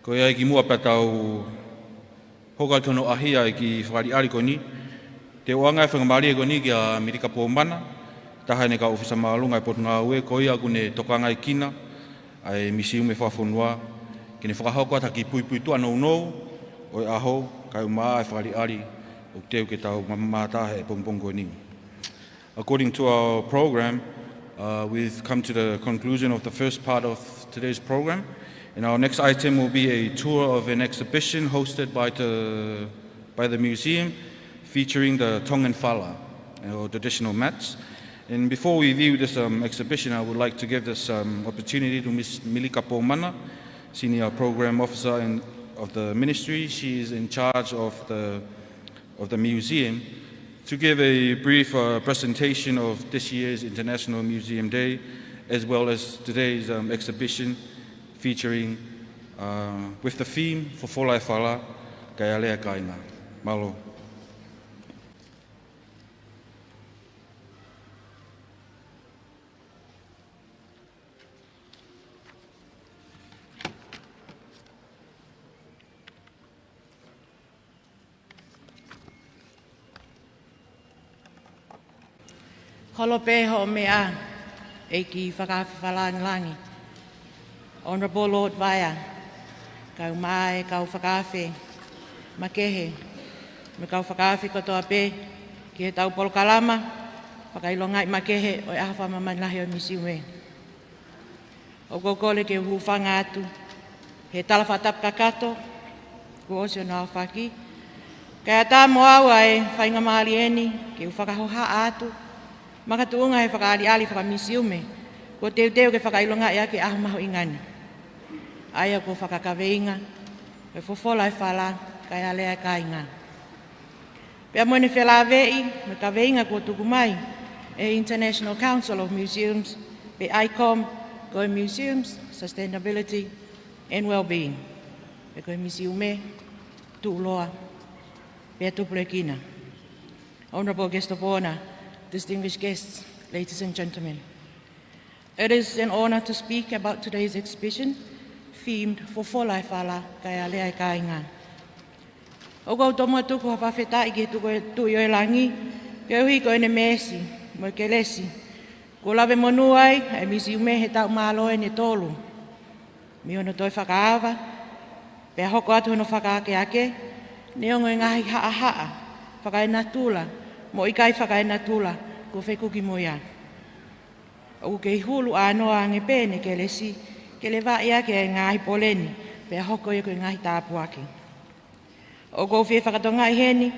Ko ia, ʻi he kimuʻa pea tau hoko atu ki hono ʻahia e kiʻi fakaʻaliʻali ko eni, te u ʻoange e faingamālie ko eni kia Milika Pōmana, taha ʻene kau ʻōfisa māʻolunga e potungāue, ko ia ʻoku ne tokangaekina ʻa e misiume fakafonua, ke ne fakahoko atu ha kiʻi puipuituʻa nounou ʻo e ʻaho, kae ʻumaʻā e fakaʻaliʻali ʻoku teu ke tau mamata he pongipongi ko eni. According to our program, uh, we've come to the conclusion of the first part of today's program. And our next item will be a tour of an exhibition hosted by the, by the museum, featuring the Tongan fala, or traditional mats. And before we view this, um, exhibition, I would like to give this, um, opportunity to Miss Milika Pōmana, Senior Program Officer in, of the Ministry. She is in charge of the of the museum, to give a brief, uh, presentation of this year's International Museum Day, as well as today's, um, exhibition featuring, uh, with the theme Fofola e Fala, Kae Alea e Kāinga. Mālō. Holo pē hoʻo meʻa, ʻEiki Fakaafe Fakalāngilangi, Honourable Lord Vaea, kae ʻumaʻā e kau fakaafe makehe, mo e kau fakaafe kotoa pē ki heʻetau polokalama fakaʻilongaʻi makehe ʻo e ʻaho fakamāmani lahi ʻo e misiume. ʻOku ou kole ke u hūfanga atu he tala fakatapu kakato kuo ʻosi hono aofaki, kae ʻatā mo au ʻa e faingamālie ni ke u fakahohaʻa atu makatuʻunga he fakaʻaliʻali fakamisiume kuo teuteu ke fakaʻilongaʻi ʻaki e ʻaho mahuʻinga ni, ʻa ia ko e fakakaveinga ko e Fofola e Fala, Kae Alea e Kāinga. Pea mo ʻene felāveʻi mo e kaveinga kuo tuku mai ʻe he International Council of Museums, pe ICOM, ko e Museums, Sustainability and Wellbeing. Pe ko e misiume, tuʻuloa, pea tupulekina. Honourable Guest of Honour, distinguished guests, ladies and gentlemen. It is an honour to speak about today's exhibition, themed Fofola e Fala, Kae Alea e Kāinga. ʻOku ou tomuʻa tuku ha fakafetaʻi ki he Tuku-, Tuʻi ʻo e Langi, koeʻuhi ko ʻene meesi mo e kelesi kuo lave monū ai ʻa e misiume he taʻu mālohi ʻeni ʻe tolu. Mei hono toe fakaava, pea hoko atu hono fakaakeake, neongo e ngaahi haʻahaʻa fakaenatula mo ʻikai fakaenatula kuo fekuki mo ia. ʻOku kei hulu ʻānoa ange pē ʻene kelesi ke levaʻi ʻaki ʻa e ngaahi pole ni, pea hoko ia ko e ngaahi tāpuaki. ʻOku ou fie fakatokangaʻi heni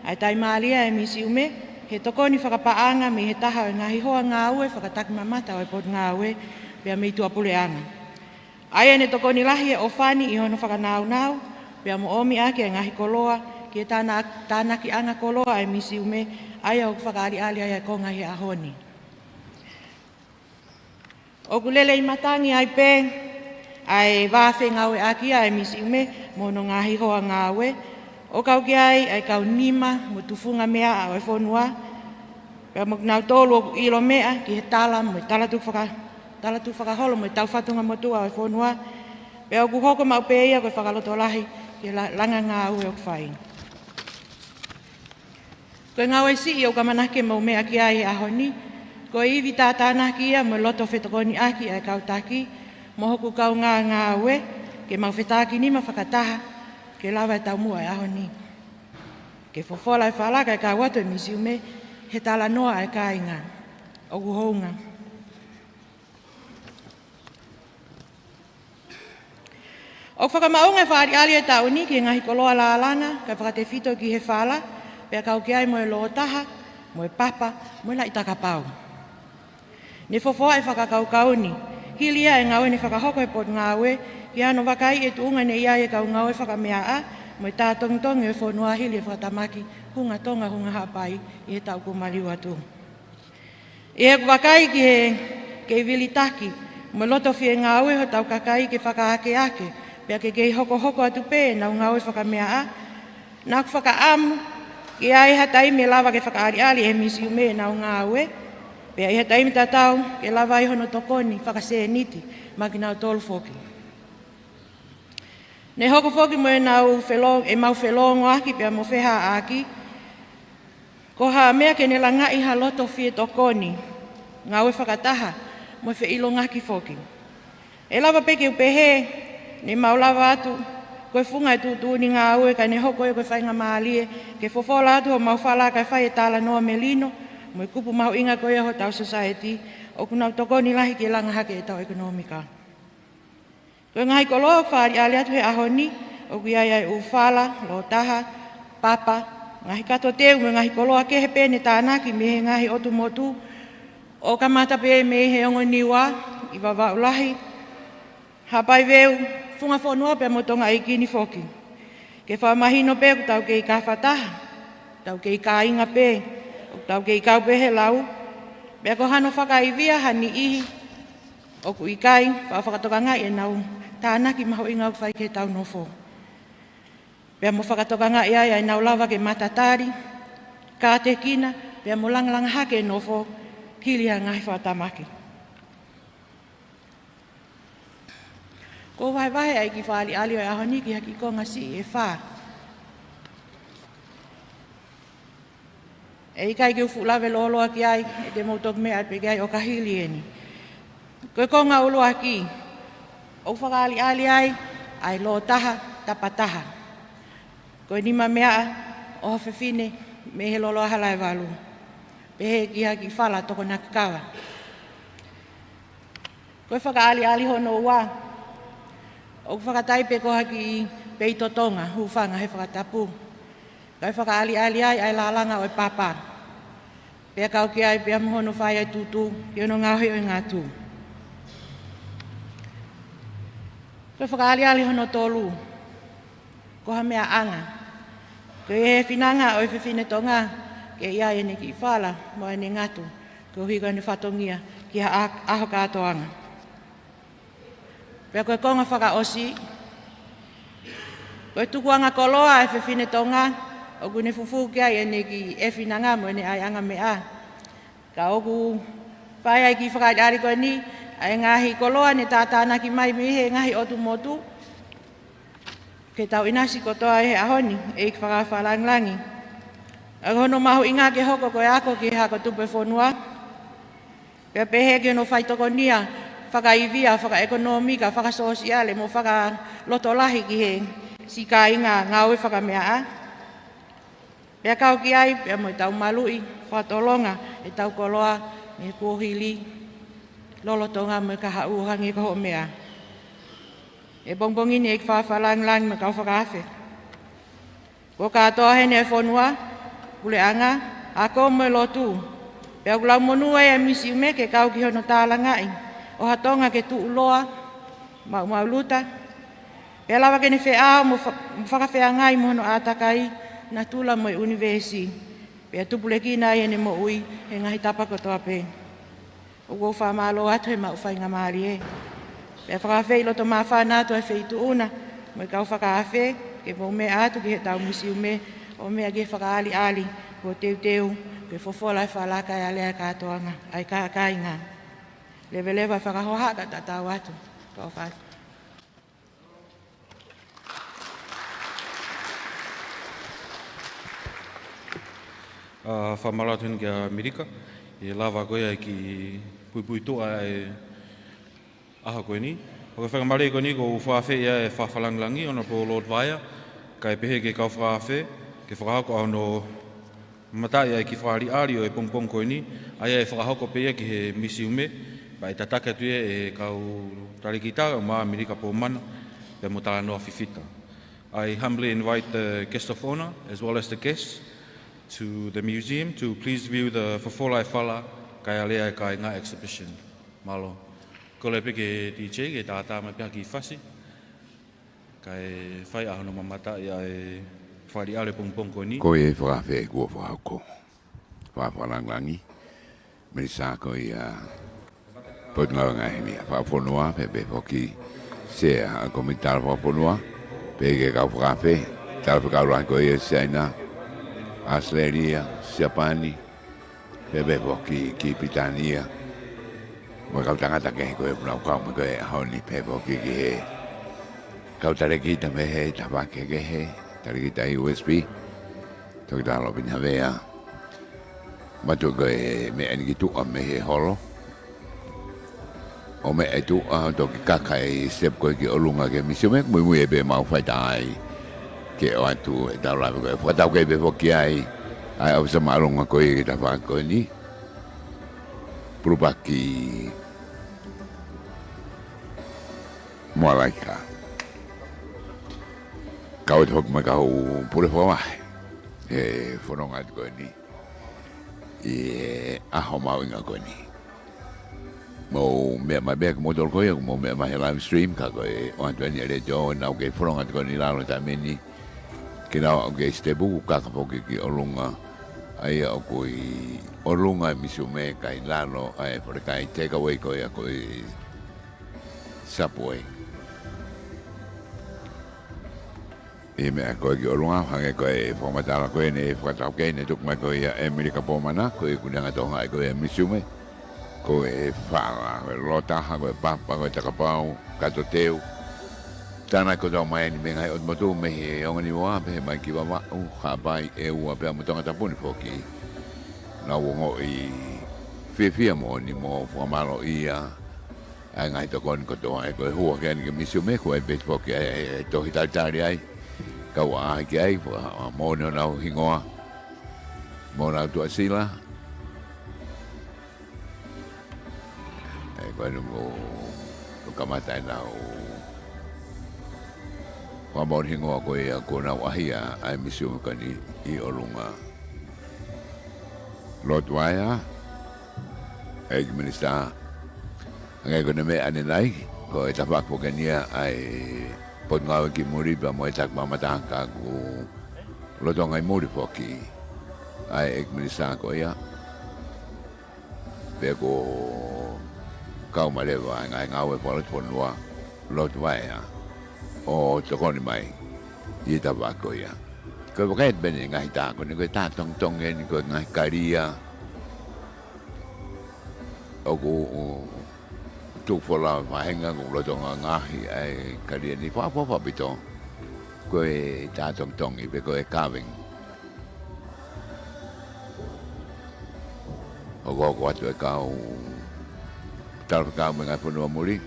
ʻa e taimālie ʻa e misiume he tokoni fakapaʻanga mei he taha ʻo e ngaahi hoa ngāue fakatakimamata ʻo e Potungāue, pea mei tuʻapuleʻanga, ʻA ia ne tokoni lahi e ʻofa ni ʻi hono fakanāunau, pea mo ʻomi ʻaki e ngaahi koloa, ki he tāna-, tānakiʻanga koloa ʻa e misiume, ʻa ia ʻoku fakaʻaliʻali ai e konga ʻi he ʻaho ni. ʻOku lelei matangi ai pē ʻa e vā fengāueʻaki ʻa e misiume mo hono ngaahi hoa ngāue, ʻo kau ki ai ʻa e kau nima mo tufunga meaʻa ʻo e fonua, pea mo kinautolu ʻoku ʻilo meʻa ki he tala mo e talatukufaka-, talatukufakaholo mo e taufatungamotuʻa ʻo e fonua, pea ʻoku hoko maʻu pē ia ko e fakalotolahi ki he la-, langa ngāue ʻoku fai. Ko e ngāue siʻi ʻoku ʻamanaki ke mou meʻa ki ai he ʻaho ni, ko e ivi tātānaki ia mo e loto fetokoniʻaki ʻa e kau taki mo hoku kaungā ngāue, ke mau fetakinima fakataha ke lava e taumuʻa e ʻaho ni. Ke fofola e fala kae kau atu e misiume he talanoa ʻa e kāinga. ʻOku hounga. ʻOku fakamaʻunga e fakaʻaliʻali e taʻu ni ki he ngaahi koloa lālanga, kae fakatefito ki he fala, pea kau ki ai mo e lōtaha, mo e papa, mo e laʻi takapau. Ne fofoa e fakakaukau ni, hili ia e ngāue ne fakahoko he potungāue, ki hano vakaiʻi e tuʻunga ne ʻi ai e kau ngāue fakameaʻa, mo e tā tongitongi ʻo e fonua hili e fakatamaki Hunga Tonga Hunga Haʻapai ʻi he taʻu kuo maliu atu. ʻI heʻeku vakai ki he kei vilitaki mo e loto fiengāue hotau kakai ke fakaakeake, pea ke kei hokohoko atu pē ʻenau ngāue fakameaʻa, naʻá ku fakaʻamu ke ʻi ai ha taimi ʻe lava ke fakaʻaliʻali ʻe he misiume ʻenau ngāue, pea ʻi ha taimi tatau ke lava ai hono tokoni fakasēniti maʻa kinautolu foki. Ne hoko foki mo ʻenau felo-, ʻemau felōngoaki pea mo fehaʻaki, ko ha meʻa ke ne langaʻi ha loto fie tokoni, ngāue fakataha, mo e feʻilongaki foki. ʻE lava pē ke u pehē, ne mau lava atu ko e funga e tuʻutuʻuni ngāue, ka ne hoko ia ko e faingamālie ke fofola atu homau fala kae fai e talanoa melino mo e kupu mahuʻinga ko ia hotau sosaieti, ʻoku nau tokoni lahi ki he langa hake ʻetau ʻekonōmika. Ko e ngaahi koloa ʻoku fakaʻaliʻali atu he ʻaho ni, ʻoku ʻi ai ʻa e ʻū fala, lōtaha, papa, ngaahi kato teu mo e ngaahi koloa kehe pē ne tānaki mei he ngaahi ʻotu motu, ʻo kamata pē mei he ongo Niua, ʻi Vavaʻu Lahi, Haʻapai Veu, Funga Fonua pea mo Tonga ʻEiki ni foki. Ke fakamahino pē ʻoku tau kei kafataha, tau kei kāinga pē, ʻoku tau kei kau pē he lau, pea ko hano fakaivia ha niʻihi ʻoku ʻikai faʻa fakatokangaʻi ʻenau tānaki mahuʻinga ʻoku fai ki heʻetau nofo. Pea mo fakatokangaʻi ai ʻenau lava ke matatali, kātekina, pea mo langalanga hake e nofo hili ha ngaahi fakatamaki. Ko e vahevahe ʻa e kiʻi fakaʻaliʻali ʻo e ʻaho ni ki ha kiʻi konga siʻi ʻe fā. ʻE ʻikai ke u fuʻu lave lōloa ki ai, ʻe te mou toki meʻa pē ki ai ʻo ka hili eni. Ko e konga ʻuluaki, ʻoku fakaʻaliʻali ai ʻa e lōtaha tapataha. Ko e nima meaʻa ʻo ha fefine mei he lolo ʻa Halaevalu. Pehē ki ha kiʻi fala tokonaki kava. Ko e fakaʻaliʻali hono ua, ʻoku fakatai pē ko ha kiʻi peito Tonga, hūfanga he fakatapu. Kae fakaʻaliʻali ai ʻa e lālanga ʻo e papa. Pea kau ki ai pea mo hono fai ʻa e tūtū ki hono ngaohi ʻo e ngatu. Ko e fakaʻaliʻali hono tolu, ko ha meʻaʻanga. Ko e finanga ʻo e fefine Tonga ke ʻi ai ʻene kiʻi fala mo ʻene ngatu, koeʻuhi ko ʻene fatongia ki ha ʻa-, ʻaho kātoanga. Pea ko e konga fakaʻosi, ko e tukuʻanga koloa ʻa e fefine Tonga, ʻoku ne fufū ki ai ʻene kiʻi ʻefinanga mo ʻene ʻaiʻanga meʻa. Ka ʻoku fai ai e kiʻi fakaʻaliʻali ko eni, ʻa e ngaahi koloa ne tātānaki mai mei he ngaahi ʻotu motu, ke tau ʻinasi kotoa he ʻaho ni, ʻEiki Fakaafe Langilangi. ʻA hono mahuʻinga ke hoko ko e ako ki he hako tupu ʻo e fonua, pea pehē ki hono faitokonia fakaivia, fakaʻekonōmika, fakasōsiale mo fakalotolahi ki he siʻi kāinga ngāue fakameaʻa. Pea kau ki ai pea mo ʻetau maluʻi fakatolonga ʻetau koloa mei he kuohili lolotonga mo e kahaʻu ʻo hangē ko hoʻo meʻa. ʻI he pongipongi ni, ʻEiki Fakaafe Langilangi mo e kau fakaafe, ko e kātoa heni e fonua, puleʻanga, ako mo e lotu. Pea ʻoku lau monū ai e misiume ke kau ki hono tālangaʻi ʻo ha Tonga ke tuʻuloa, maumau luta, pea lava ke ne feʻao mo fa-, mo fakafeangai mo hono ʻātakai, natula mo e ʻunivēsi, pea tupulekina ai ʻene moʻui he ngaahi tapa kotoa pē. ʻOku ou fakamālō atu he maʻu faingamālie. Pea fakaafeʻi loto māfana atu ʻa e feituʻu na mo e kau fakaafe ke mou meʻa atu ki heʻetau misiume ʻo meʻa ki he fakaʻaliʻali kuo teuteu ke fofola e fala kae alea e kātoanga, ʻa e kā-, kāinga. Leveleva e fakahohaʻa kae tatau atu. Tau fai. ʻA, fakamālō atu heni kia Milika, ʻi he lava ko ia e kiʻi puipuituʻa e ʻaho ko eni. Ko e faingamālie ko eni ʻoku ou fakaafeʻi ai e Fakafalangilangi, Honourable Lord Vaea, kae pehē ki he kau fakaafe, ke fakahoko ʻa hono mamataʻi ʻa e kiʻi fakaʻaliʻali ʻo e pongipongi ko eni, ʻa ia ʻe fakahoko pē ia ki he misiume, pea ʻe tataki atu ia ʻe he kau talēkita, ʻa Milika Pomana, pea mo Talanoa Fifita. I humbly invite the guest of honour, as well as the guests, to the museum to please view the fofola e fala kae alea e kāinga exhibition. Mālō. Kole pē ki he D J ke tātā mai pē ha kiʻi fasi, kae fai ʻa hono mamataʻi ʻa e fakaʻaliʻali pongipongi ko eni. Ko e fakaafe kuo fakahoko. Fakafalangilangi, Minisitā ko ia Potungāue Ngaahi Meʻa Fakafonua, pea pehē foki Sea ʻa e Kōmiti Tala Fakafonua, pehē ki he kau fakaafe, talafekau lahi ko ia Siaina, ʻAositelēlia, Siapani, pea pehē foki ki Pilitānia. Mo e kau tangata kehe ko ē ʻoku nau kau mai ko ē he ʻaho ni, pehē foki ki he kau talēkita mei he tafaʻaki kehekehe, talēkita U S P, Toketā Lōpeni Havea. Mātuʻaki ko e meʻa eni ki tuʻa mei he holo. ʻO meʻa ʻi tuʻa ʻo toki kaka e step ko ē ki ʻolunga ki he misiume, muimui ai pē ʻemau fai tā ai ke ʻoatu ʻetau lave ko ē. Fakataukei pē foki ai ʻa e ʻōfisa māʻolunga ko ē ki he tafaʻaki ko eni, Pulupaki Moalaika. Kau atu foki mo e kau pule fakavahe he fononga atu ko eni ʻi he ʻaho mahuʻinga ko eni. Mou meʻa mai pē kimoutolu ko ia ʻoku mou meʻa mai he live stream, ka ko e ʻoatu eni ʻe he letiō ʻenau kei fononga atu ko eni ʻi lalo he taimi ni, ke nau aʻu ki he sitepu ʻoku kaka foki ki ʻolunga, ʻa ia ʻoku ʻi ʻolunga e misiume kae ʻi lalo ʻa e falekai takeaway ko ia ko e Subway. ʻI he meʻa ko ē ki ʻolunga, hangē ko e fakamatala ko ē naʻe fakataukei, naʻe tuku mai ko ia ʻe Milika Pomana, ko e ʻuhinga toʻonga ko ē e misiume, ko e fala, ko e lōtaha, ko e papa, ko e takapau, kato teu. Tā naʻe kotoa mai eni mei he ngaahi ʻotu motu mei he ongo Niua, pehē mai ki Vavaʻu, Haʻapai, ʻEua, pea mo Tongatapu ni foki. Naʻa nau ongoʻi fiefia moʻoni mo fakamālōʻia ʻa e ngaahi tokoni kotoa. ʻE ko e hū hake eni ki he misiume, ko e pehē foki ʻa e, ʻa e tohi talitali ai. Kau ʻaʻahi ki ai, fakamoʻoni honau hingoa mo honau tuʻasila. ʻE ko eni ʻoku, ʻoku kamata ʻenau fakamoʻoni hingoa ko ia kuo nau ʻaʻahia ʻa e misiume ko eni ʻi ʻolunga. Lord Vaea, ʻEiki Minisitā, hangē ko ʻene meʻa ʻanenai, ko e tafaʻaki foki eni ia ʻa e Potungāue ki Muli pea mo e Taki Maʻamatakaka, ʻoku lolotonga ʻi muli foki ʻa e ʻEiki Minisitā ko ia. Pea kuo kau mai leva ʻa e ngaahi ngāue fakalotofonua, Lord Vaea, ʻo tokoni mai ʻi he tafaʻaki ko ia. Ko e vakai atu pē eni ki he ngaahi tā ko eni, ko e tā tongitongi eni, ko e ngaahi kalia ʻoku tuku folau ʻe he faʻahinga, ʻoku lolotonga ngaohi ʻa e kalia ni, fakaʻofoʻofa ʻaupito. Ko e tā tongitongi pe ko e carving. Hokohoko atu e kau talafekau mei he ngaahi fonua muli,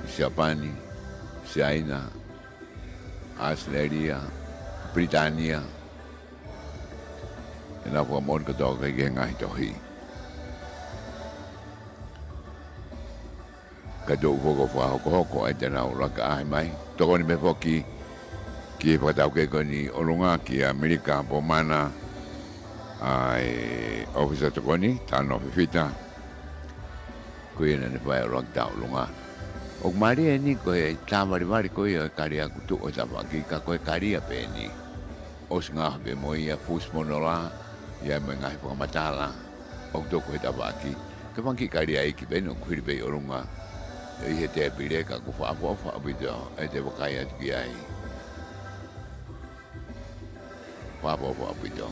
Siapani, Siaina, ʻAositelēlia, Pilitānia, ʻenau fakamoʻoni kotoa ki he ngaahi tohi. Ka tuʻu foki ʻo fakahokohoko ai te nau laka ʻaʻahi mai. Tokoni mai foki ki he fakataukei ko eni ʻi ʻolunga kia Milika Pomana, ʻa e ʻōfisa tokoni, Talanoa Fifita. Ko ia naʻa ne fai ʻa e ʻuluaki tā ʻolunga. ʻOku mālie eni ko e tāvalivali ko ia ʻo e kalia kuo tuʻu ʻi he tafaʻaki, ka ko e kalia pē eni. ʻOsi ngaohi pē mo ia fusi mo nola, ʻi ai mo e ngaahi fakamatala ʻoku tuku he tafaʻaki. Ko e fanga kiʻi kalia iiki pē eni ʻoku hili pē ʻi ʻolunga ʻi he tēpile, ka ʻoku fakaʻofoʻofa ʻaupito ʻete vakai atu ki ai. Fakaʻofoʻofa ʻaupito.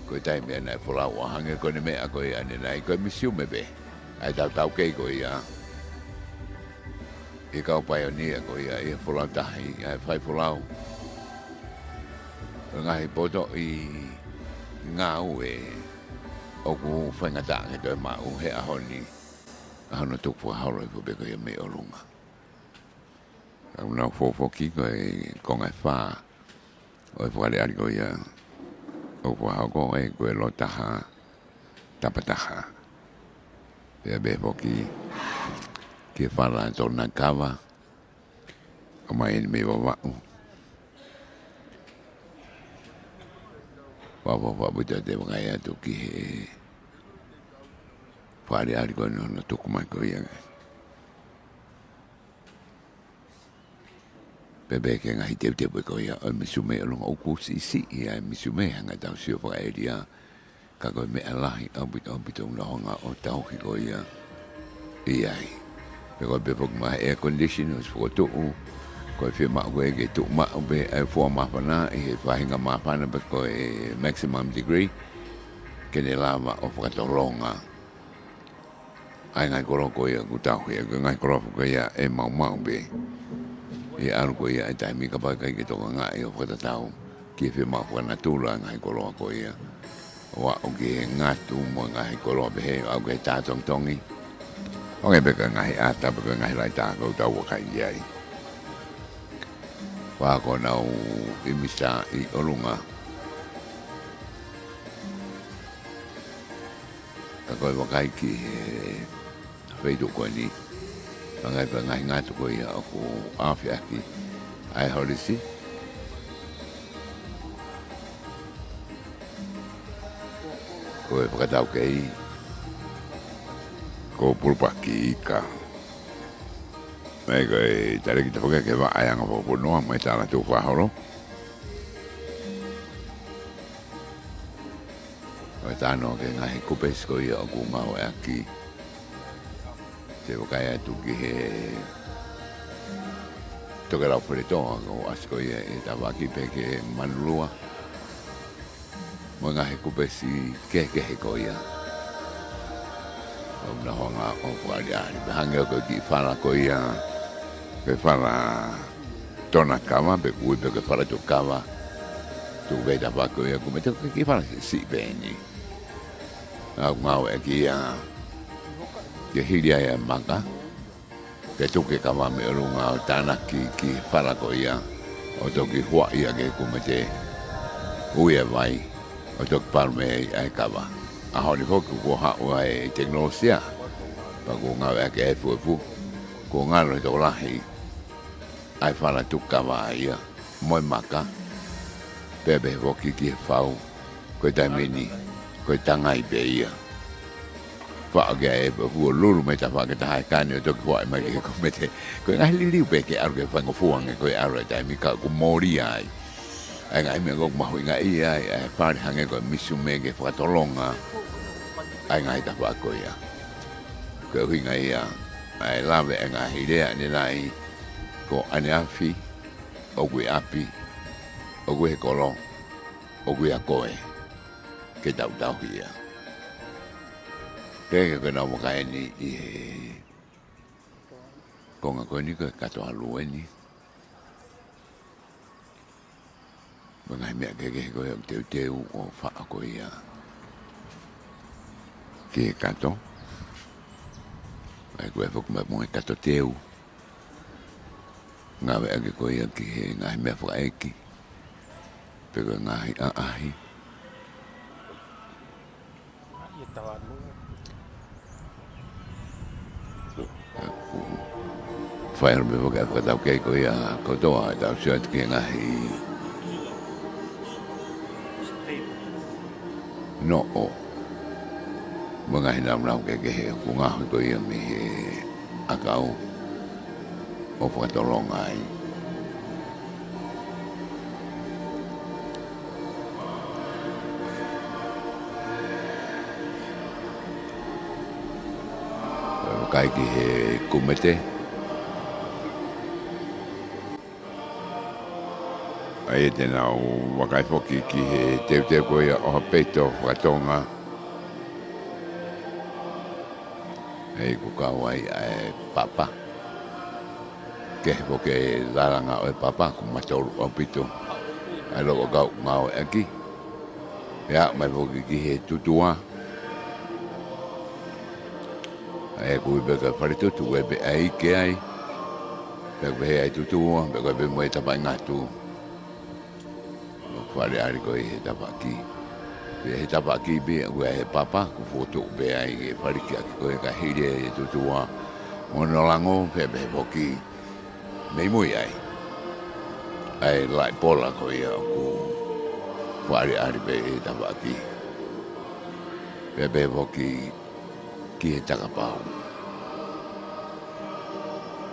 Ko e taimi ʻena ʻe folau ʻo hangē ko ʻene meʻa ko ia ʻanenai, ko e misiume pē ʻa e tautaukei ko ia ʻi he kau paionia ko ia ʻi he folau tahi, ʻa e fai folau ʻo e ngaahi potoʻi ngāue ʻoku faingataʻa ke toe maʻu he ʻaho ni, ʻa hono tuku fakaholo hifo pē ko ia mei ʻolunga. Ka ʻoku nau fofoki ko e konga ʻe fā ʻo e fakaʻaliʻali ko ia ʻoku fakahoko, ʻa ia ko e lotaha tapataha. Pea pehē foki ki he fala Tonakava, ʻomai eni mei Vavaʻu. Fakaʻofoʻofa ʻaupito ʻete vakai atu ki he fakaʻaliʻali ko eni hono tuku mai ko ia. Pea pehē ki he ngaahi teuteu ko ia ʻo e misiume ʻi ʻolunga, ʻoku siʻisiʻi ʻa e misiume, hangē ʻetau sio fakaʻēlia, ka ko e meʻa lahi ʻaupito, ʻaupito ʻoku nau hanga ʻo tauhi ko ia ʻi ai. Pea ko e pehē foki mo e air condition ʻosi fokotuʻu, ko e fiemaʻu ko ē ke tuʻu maʻu pē ʻa e fua māfana ʻi he faʻahinga māfana pe ko e maximum degree, ke ne lava ʻo fakatolonga ʻa e ngaahi koloa ko ia ʻoku tauhi, ʻa e ngaahi koloa ko ia ʻe maumau pē. ʻI he ʻalu ko ia ʻa e taimi kapau ʻe ʻikai ke tokangaʻi ʻo fakatatau ki he fiemaʻu fakanatula ʻa e ngaahi koloa ko ia, ʻo aʻu ki he ngatu mo e ngaahi koloa pehē, ʻo aʻu ki he tā tongitongi. ʻO hangē pē ko e ngaahi ʻata pe ko e ngaahi laita ʻoku tau vakai ki ai. Pea ko ʻenau ʻimisa ʻi ʻolunga. Ka ko e vakai ki he feituʻu ko eni, hangē pē ngaahi ngatu ko ia ʻoku ʻaofiʻaki ʻa e holisi. Ko e fakataukei ko Pulupaki Ika. Mai ko e talēkita foki ke vaʻa ʻa e anga fakapunoa mai tala tu fakaholo. Ko e tano ki he ngaahi kupesi ko ia ʻoku ngāueʻaki. Te vakai atu ki he Tokelau Feletoa, ko e ʻasi ko ia ʻi he tafaʻaki pē ki he Manulua. Mo e ngaahi kupesi kehekehe ko ia ʻoku nau hanga ʻo fakaʻaliʻali. Pea hangē ko e kiʻi fala ko ia, ko e fala Tonakava, pe ʻoku ui pē ko e fala Tukava. Tuku pē tafaʻaki ko ia, ʻoku mei te ko e kiʻi fala siʻisiʻi pē eni. ʻOku ngāueʻaki ia ke hili ai ʻa e maka, ke tuku e kava mei ʻolunga ʻo tānaki ki he fala ko ia, ʻo toki huaʻi ʻaki e kumete, ui e vai, ʻo toki palu mei ai ʻa e kava. ʻAho ni foki kuo haʻu ʻa e tekinolosia, pea kuo ngāueʻaki e efuefu, kuo ngalo he tokolahi ʻa e fala tuku kava ia mo e maka, pea pehē foki ki he fau, ko e taimi ni, ko e tangai pē ia. Faʻo ki ai e efuefu ʻo lulu mei he tafaʻaki ʻe taha ʻo kani ʻo toki huaʻi mai ki he kumete. Ko e ngaahi liliu pē ke ʻalu ke faingofua ange ko e ʻalu e taimi ka ʻoku mōlia ai ʻa e ngaahi meʻa ʻoku mahuʻingaʻia ai ʻa e fale hangē ko e misiume ke fakatolonga ʻa e ngaahi tafaʻaki ko ia. Ko e ʻuhinga ia ʻa e lave ʻa e ngaahi lea ʻanenai, ko ʻaneafi, ʻoku ʻi ʻapi, ʻoku ʻi he kolo, ʻoku ʻia koe ke tau tauhi ia. Pea ko ʻenau vakai eni ʻi he konga ko eni ko e kato ʻalu eni. Mo e ngaahi meʻa kehekehe ko ia ʻoku teuteu ʻo faʻo ko ia ki he kato. ʻA ia ko e foki mai mo e kato teu. Ngāueʻaki ko ia ki he ngaahi meʻa fakaʻeiki. Pe ko e ngaahi ʻaʻahi. Fai ʻalu pē foki ʻa e fakataukei ko ia kotoa, tau sio atu ki he ngaahi noʻo. Mo e ngaahi naunau kehekehe, ʻoku ngaohi ko ia mei he ʻakau ʻo fakatolonga ai. Vakai ki he kumete. ʻA ia te nau vakai foki ki he teuteu ko ia ʻo ha peito fakatonga. ʻE ʻikai kau ai ʻa e papa. Kehe foki e lalanga ʻo e papa, ʻoku matolu ʻaupito ʻa e loʻakau ngāueʻaki. ʻE aʻu mai foki ki he tutua. ʻA ia ʻoku ui pē ko e fale tutu, ʻoku ʻi ai pē ʻa e ike ai. Pea ʻoku pehē ʻa e tutua, pea ʻoku ʻi ai pē mo e tafaʻaki ngatu. ʻOku faleʻali ko ē he tafaʻaki. Pea he tafaʻaki pē ʻoku ʻi ai e papa, ʻoku fokotuʻu pē ai e faleʻaki ko ē ka hili e tutua. Mo hono lango, pea pehē foki mei mui ai ʻa e laʻi pola ko ia ʻoku faleʻali pē he tafaʻaki. Pea pehē foki ki he takapau.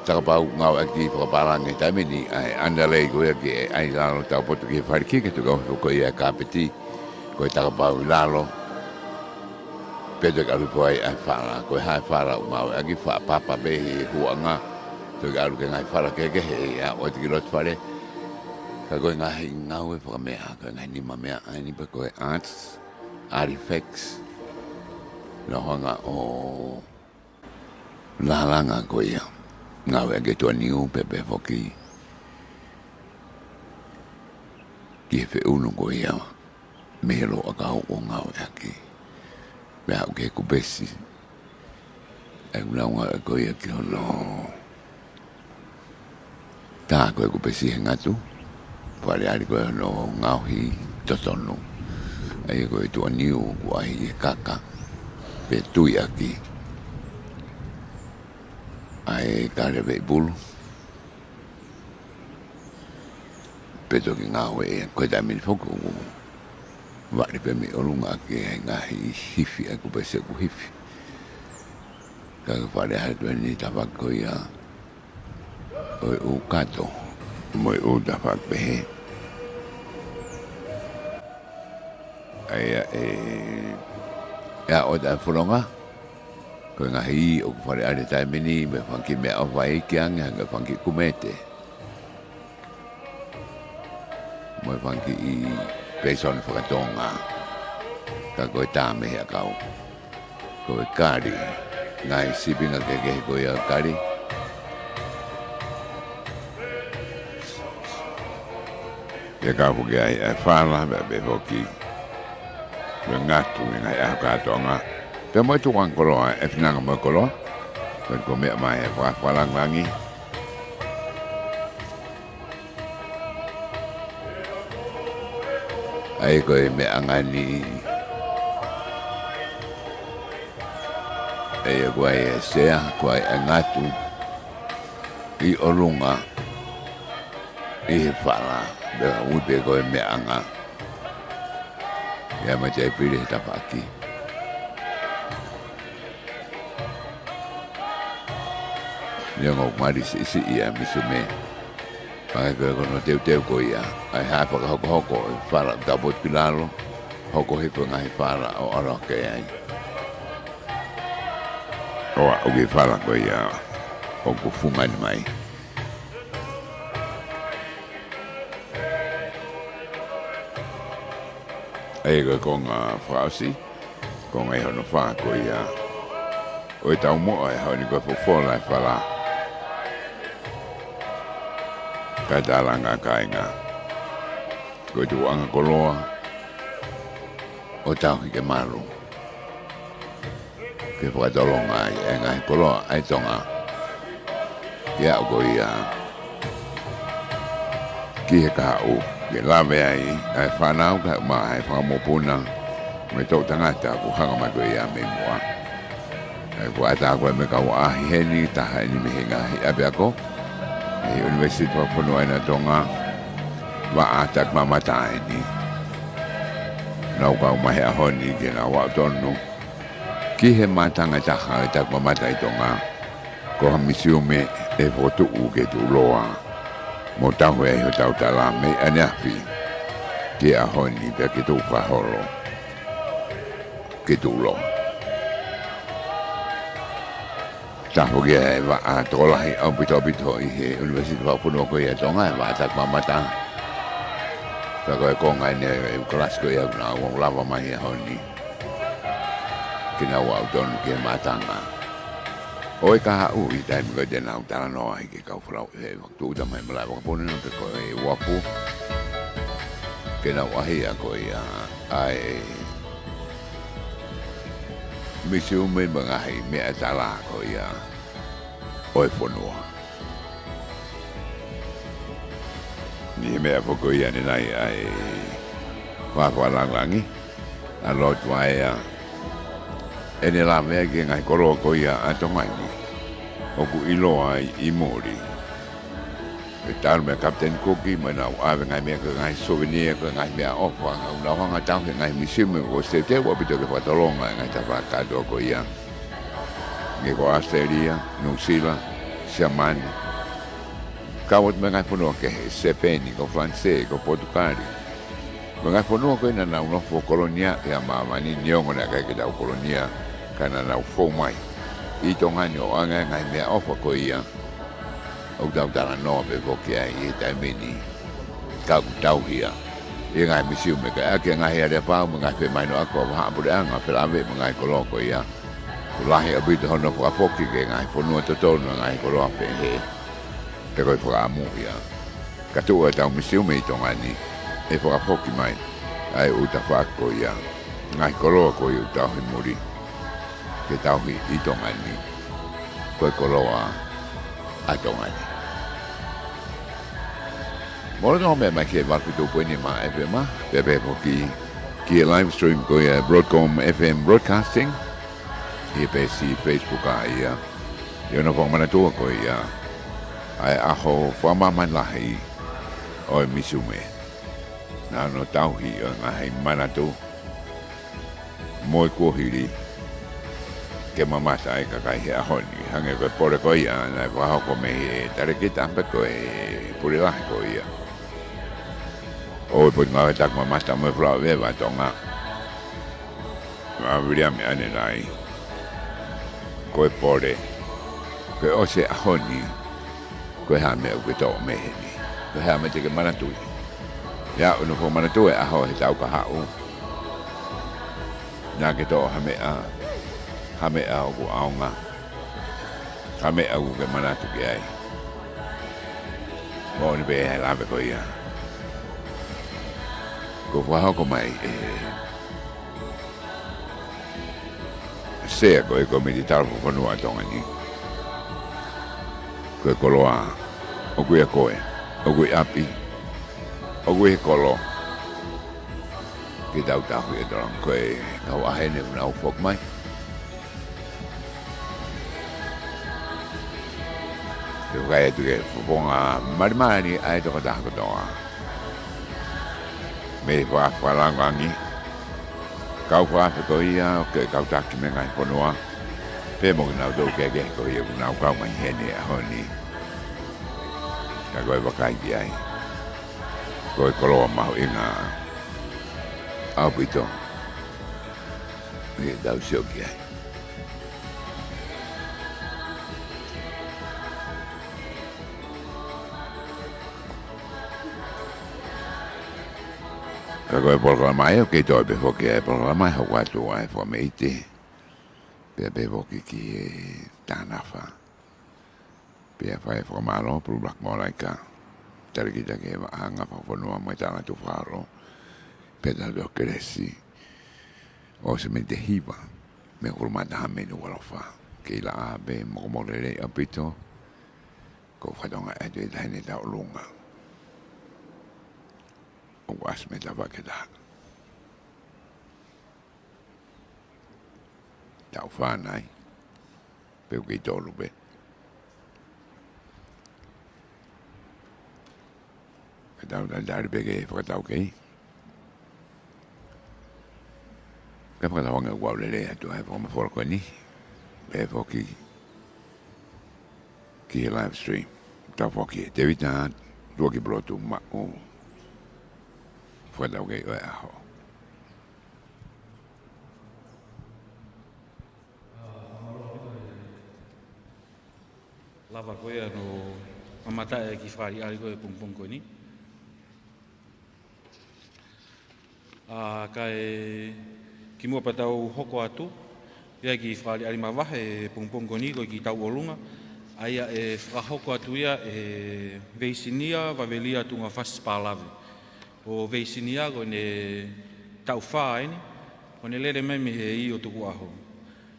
Takapau ngāueʻaki fakapālangi he taimi ni ʻa e underlay ko ia ke ʻai lalo taupotu ki he faleʻaki ke toki ʻohofo ko ia e kāpeti. Ko e takapau ʻi lalo. Pea toki ʻalu hifo ai ʻa e fala. Ko e hā e fala ʻoku ngāueʻaki, faʻa papa pē he huaʻanga. Toki ʻalu ki he ngaahi fala kehekehe ʻe aʻu atu ki loto fale. Ka ko e ngaahi ngāue fakameʻa, ko e ngaahi nimameʻa ʻa eni pē ko e arts, artifacts. Nau hanga ʻo lalanga ko ia. Ngāueʻaki e tuʻaniu pea pehē foki ki he feʻunu ko ia mei he loʻakau ʻoku ngāueʻaki. Pea aʻu ki he kupesi. ʻOku nau ngāueʻaki ko ia ki hono tā ko e kupesi he ngatu. Faleʻali ko ē hono ngaohi totonu. ʻA ia ko e tuʻaniu ʻoku ʻai he kaka. Pea tuiʻaki ʻa e kale veipulu. Pea toki ngāueʻaki ʻe ia ko e taimi ni foki ʻoku vale pē mei ʻolunga ʻaki ʻa e ngaahi hifi ʻa e kupesi ʻoku hifi. Ka ko e faleʻali ko eni tafaʻaki ko ia ʻo e ʻū kato mo e ʻū tafaʻaki pehē. ʻA ia ʻe, ʻe aʻu atu ʻa e fononga. Ko e ngaahi ʻoku faleʻali he taimi ni, mo e fanga kiʻi meʻaʻofa ʻe ʻi ai ange, hangē ko e fanga kiʻi kumete. Mo e fanga kiʻi peisoni fakatonga. Ka ko e tā mei he ʻakau. Ko e kali. Ngaahi sīpinga kehekehe ko ia kali. Pea kau foki ai ʻa e fala, pea pehē foki. Pea ngatu ʻi he ngaahi ʻaho kātoanga. Pea mo e tukuʻanga koloa, ʻe finanga mo e koloa. Pea ko e meʻa mai ʻa e fakafalangilangi. ʻA ia ko e meʻangāue ni. ʻA ia ko e sea, ko e ngatu ʻi ʻolunga ʻi he fala, pea ui pē ko e meʻangāue. ʻA ia mai te pili he tafaʻaki. Neongo ʻoku mali siʻisiʻi ʻa e misume. Pea ko e ko hono teuteu ko ia. ʻA e hā e fakahokohoko e fala ʻoku tāpuaki ki lalo. Hoko hifo e ngaahi fala ʻo ʻalu hake ai. ʻO aʻu ki he fala ko ia ʻoku fungani mai. ʻA ia ko e konga fakaʻosi, konga ʻi hono fā ko ia ʻo e taumuʻa ʻo e ʻaho ni ko e fofola e fala. Kae tālanga kāinga. Ko e tukuʻanga koloa ʻo tauhi ke malu. Ke fakatolonga ai e ngaahi koloa ʻa e Tonga. Ke aʻu ko ia ki he kahaʻu, ke lave ai ʻa e fānau kae ʻumaʻā e fanga mokopuna mo e toʻutangata kuo hanga mai ko ia mei muʻa. ʻA ia ko e ʻatā ko ē mei he kau ʻaʻahi heni, taha eni mei he ngaahi ʻapiako ʻi he ʻUnivēsiti Fakafonua ʻo Tonga, vaʻa takimamata eni. Nau kau mai he ʻaho ni ke nau aʻu tonu ki he mātanga ʻe taha ʻo e takimamata ʻi Tonga. Ko ha misiume ʻe fokotuʻu ke tuʻuloa mo tauhi ai hotau tala mei ʻaneafi ki he ʻaho ni pea ke tuʻu fakaholo ke tuʻuloa. Tafoki ʻa e vaʻa tokolahi ʻaupito ʻaupito ʻi he ʻUnivēsiti Fakafonua ko ia ʻa Tonga, ʻa e vaʻa takimamata. Pea ko e konga eni ʻo e kalasi ko ia ʻoku nau lava mai he ʻaho ni ke nau aʻu tonu ki he mātanga ʻo e kahaʻu ʻi he taimi ko ia te nau talanoa ai ki he kau folau ʻi he Fakatūʻuta mai Malaʻe Vakapuna pe ko e uafu, ke nau ʻaʻahi ko ia ʻa e misiume mo e ngaahi meʻatala ko ia ʻo e fonua. Ni he meʻa foki ko ia ʻanenai ʻa e fakalāngilangi ʻa Lord Waea, ʻene lave ki he ngaahi koloa ko ia ʻa Tonga ni ʻoku ʻiloa ai ʻi muli. Pea talu mei a Kapiteni Kuki, mo ʻenau ʻave ngaahi meʻa ko e ngaahi souvenir, ko e ngaahi meʻaʻofa, ʻoku nau hanga ʻo tauhi he ngaahi misiume ʻoku teuteu ʻaupito ke fakatolonga e ngaahi tafaʻaki kātoa ko ia. Hangē ko ʻAositelēlia, Nuʻusila, Siamane, kau atu mo e ngaahi fonua kehe, Siapeni, ko Falanisē, ko Potukali, mo e ngaahi fonua ko ia naʻa nau nofo kolonia ʻi he māmani, neongo naʻe ʻikai ke tau kolonia, ka naʻa nau fou mai ʻi Tonga ni ʻo ʻoange e ngaahi meʻaʻofa ko ia ʻoku tau talanoa pē foki ai ʻi he taimi ni. Ka ʻoku tauhi ia ʻi he ngaahi misiume, kae ʻaki e ngaahi aleapau mo e ngaahi femahinoʻaki ʻa e vahaʻa puleʻanga, felāveʻi mo e ngaahi koloa ko ia. ʻOku lahi ʻaupito hono fakafoki ki he ngaahi fonua totonu ʻa e ngaahi koloa pehē. Pea ko e fakaʻamu ia ka tuʻu ʻetau misiume ʻi Tonga ni ʻe fakafoki mai ʻa e ʻū tafaʻaki ko ia, ngaahi koloa ko ia ʻoku tauhi muli ke tauhi ʻi Tonga ni, ko e koloa ʻa Tonga ni. Mou lolotonga meʻa mai ki he valu fitu poini nima F M, pea pehē foki ki he live stream ko ia Broadcom F M Broadcasting, ʻi he peesi Facebook ʻa ia, ʻi hono fakamanatua ko ia ʻa e ʻaho fakamāmani lahi ʻo e misiume. Naʻa nau tauhi ʻo e ngaahi manatu mo e kuohili ke mamata ai e kakai he ʻaho ni. Hangē ko e pole ko ia naʻe fakahoko mei he talēkita pe ko e pule lahi ko ia ʻo e Potungāue Takimamata mo e Folau ʻa Tonga, ʻa Viliami ʻAnenai. Ko e pole, ko e ʻosi e ʻaho ni, ko e hā e meʻa ʻoku ke toʻo mei heni? Ko e hā e meʻa te ke manatuʻi? ʻI heʻene fakamanatu e ʻaho he taʻu kahaʻu, naʻa ke toʻo ha meʻa, ha meʻa ʻoku ʻaonga, ha meʻa ʻoku ke manatu ki ai? Moʻoni pē ʻa e lave ko ia kuo fakahoko mai ʻe he Sea ko e Kōmiti Talafakafonua ʻa Tonga ni. Ko e koloa ʻoku ʻia koe, ʻoku ʻi ʻapi, ʻoku ʻi he kolo, ke tau tauhi ʻe tolong. Ko e kau ʻaho ni ʻoku nau foki mai. Te u vakai atu ki he fofonga malimali ʻa e tokotaha kotoa mei he fakalāngilangi, kau fakaafe ko ia ʻo e kau taki mei he ngaahi fonua, pea mo kinautolu kehekehe ko ia ʻoku nau kau mai heni he ʻaho ni. Ka ko e vakai ki ai, ko e koloa mahuʻinga ʻaupito ke tau sio ki ai. Ka ko e polokalama ia ʻoku kei toe pē foki ʻa e polokalama ʻe hoko atu ʻa e fakameʻite, pea pehē foki ki he tānafa. Pea fai e fakamālō, Pulupulaki Malaika, talēkita ki he Vaʻa Ngāue Fakafonua mo e Tala Tuʻu Fakaholo, pea Tala Tuʻu Kelesi ʻo Semete Hiva mei Kulumatahame, Nukuʻalofa. Kei laʻā pē, mo e koloa lelei ʻaupito, ko e fatongia ʻa e Tuʻi Taʻahine Tauʻolunga. ʻOku ʻasi mei he tafaʻaki ʻe taha. Taʻu fā nai, pe ʻoku kei tolu pē. Ka tau talitali pē ke fakataukei. Ka fakatauange ʻoku ou lele atu ʻa e fakamafola ko eni. Pehē foki ʻi he live stream. Tau foki, Tēvita, tuʻu ki he pulotu maʻu. Fakatau kei ʻo e ʻaho. Lava ko ia ʻo mamata e kiʻi fakaʻaliʻali ko e pongipongi ko eni. ʻA, kae kimuʻa pea tau hoko atu, ʻi ai e kiʻi fakaʻaliʻali mavahe he pongipongi ko eni ko e kiʻi tauʻolunga, ʻa ia ʻe fakahoko atu ia ʻe Veisinia Vavelia Tungafasi Pālave. ʻO Veisinia ko ʻene taʻu fā eni, ko ʻene lele mai mei he ʻEiki ʻo Tukuʻaho.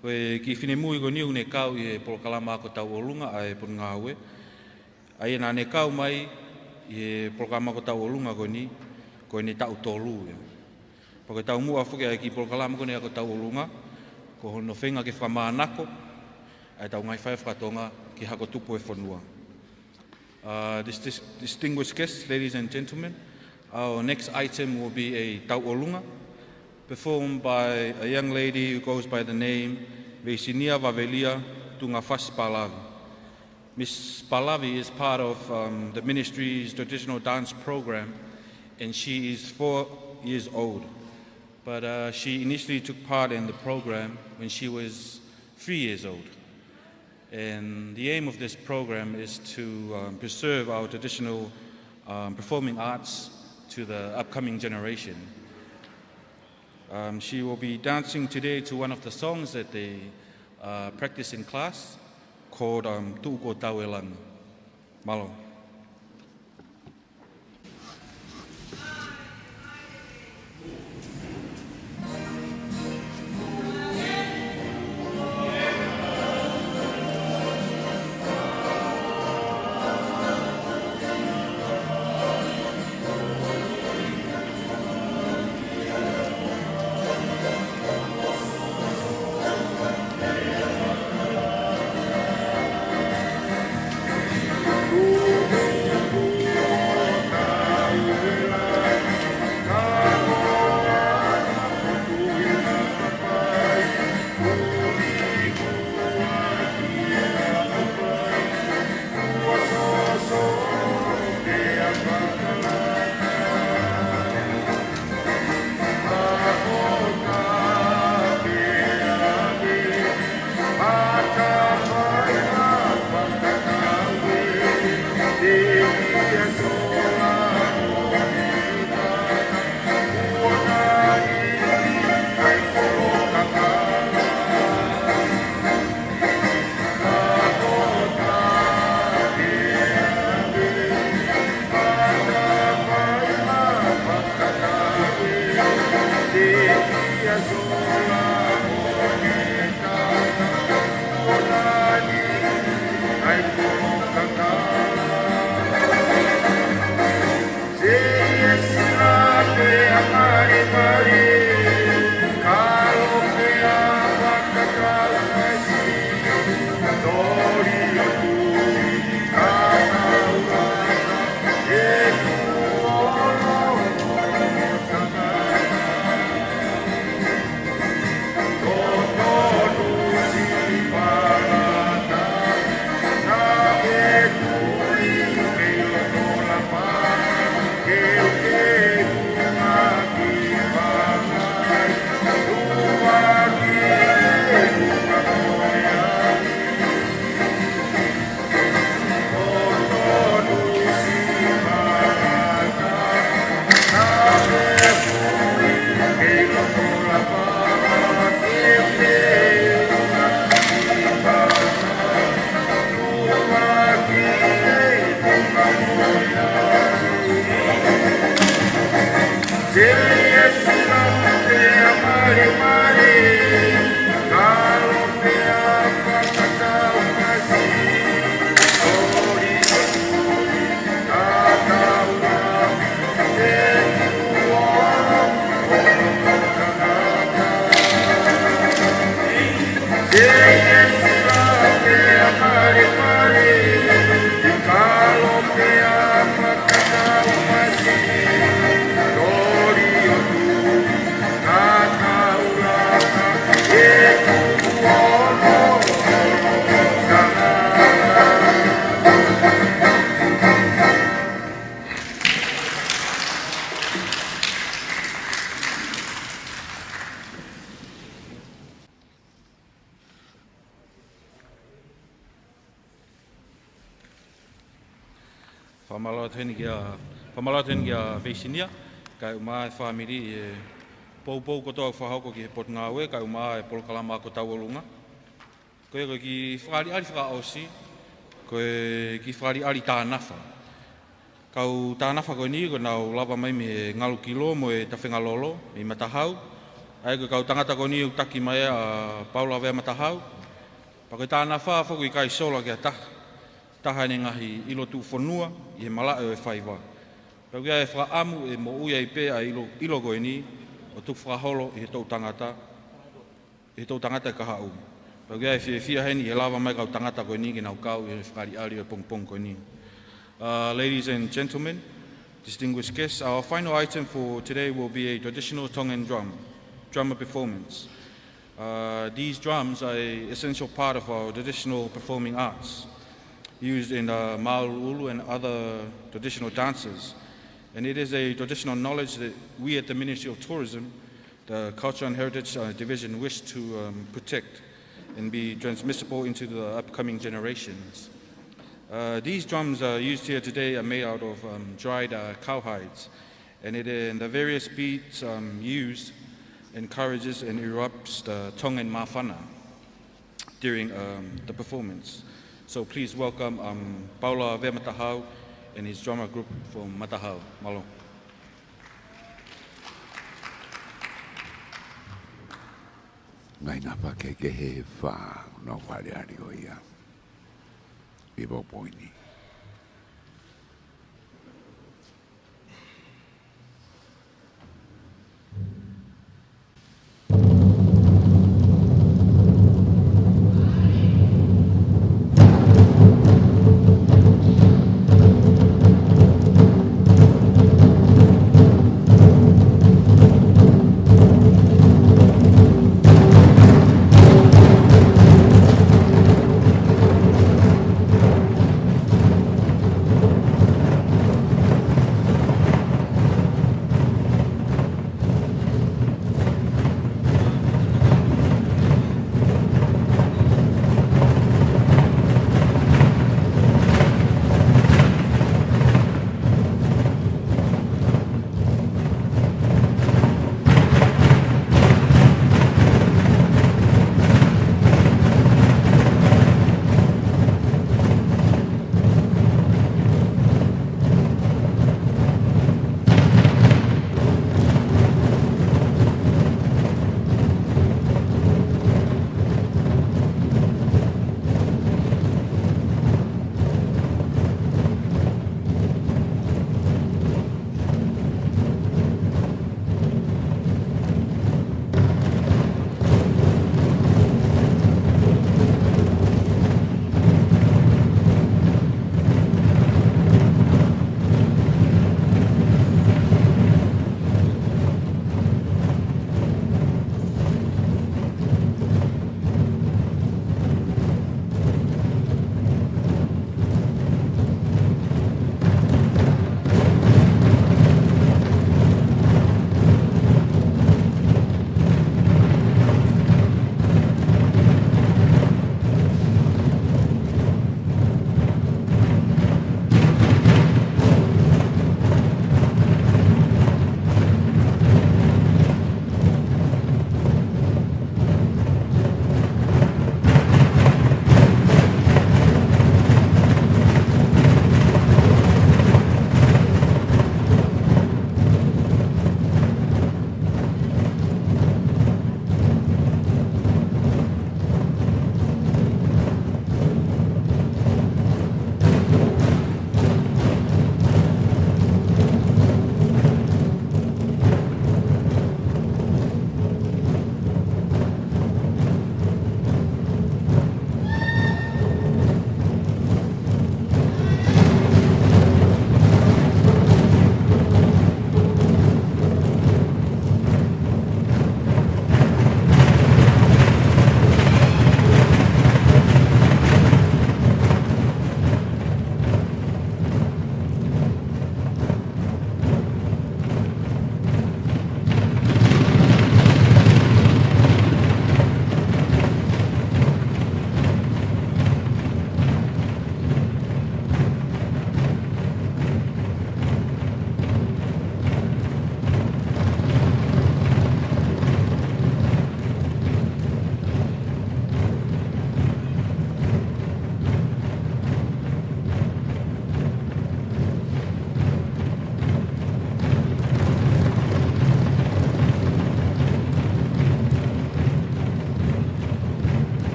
Ko e kiʻi finemui ko eni ʻoku ne kau ʻi he polokalama ako tauʻolunga ʻa e Potungāue, ʻa ia naʻa ne kau mai ʻi he polokalama ako tauʻolunga ko eni, ko ʻene taʻu tolu ia. Pea ko e taumuʻa foki ʻa e kiʻi polokalama ko eni ako tauʻolunga, ko hono feinga ke fakamānako ʻa ʻetau ngaahi fai fakatonga ki he hako tupu ʻo e fonua. Uh, dis-, dis-, distinguished guests, ladies and gentlemen, our next item will be a tauʻolunga performed by a young lady who goes by the name Veisinia Vavelia Tungafasi Pālave. Miss Pālave is part of, um, the ministry's traditional dance program, and she is four years old. But, uh, she initially took part in the program when she was three years old. And the aim of this program is to, um, preserve our traditional, um, performing arts to the upcoming generation. Um, she will be dancing today to one of the songs that they, uh, practice in class called, um, Tuʻu Kuo Tau ʻa Langi. Mālō. Fakamālō atu heni kia, fakamālō atu heni kia Veisinia, kae ʻumaʻā e fāmili ʻi he poupou kotoa ʻoku fakahoko ki he Potungāue, kae ʻumaʻā e polokalama ako tauʻolunga. Ko ia ko e kiʻi fakaʻaliʻali fakaʻosi, ko e kiʻi fakaʻaliʻali tānafa. Kau tānafa ko eni, ko ʻenau lava mai mei he Ngalukilo mo e Tafengalolo, mei Matahau. ʻA ia ko e kau tangata ko eni ʻoku taki mai ʻa Paula Vea Matahau. Pea ko e tānafa foki ʻoku ʻikai sola ki ha taha, taha ʻene ngaahi ʻilo tuʻufonua ʻi he malaʻe ʻo e faiva. Pea ʻoku ʻi ai e fakaʻamu ʻe moʻui ai pē ʻa e ʻilo, ʻilo ko eni ʻo tukufakaholo ʻi he toʻu tangata, ʻi he toʻu tangata ʻe kahaʻu. Pea ʻoku ʻi ai e fiefia heni ʻi he lava mai e kau tangata ko eni ke nau kau ʻi he fakaʻaliʻali ʻo e pongipongi ko eni. Uh, ladies and gentlemen, distinguished guests, our final item for today will be a traditional Tongan drum, drummer performance. Uh, these drums are an essential part of our traditional performing arts, used in, uh, māʻoluʻolu and other traditional dances. And it is a traditional knowledge that we at the Ministry of Tourism, the Culture and Heritage, uh, Division, wish to, um, protect and be transmissible into the upcoming generations. Uh, these drums, uh, used here today are made out of, um, dried, uh, cowhides, and it, and the various beats, um, used encourages and erupts the Tongan māfana during, um, the performance. So please welcome, um, Paula Vea Matahau and his drummer group from Matahau. Mālō. Ngaahi nafa kehekehe ʻe fā ʻoku nau fakaʻaliʻali ko ia ʻi he pongipongi ni.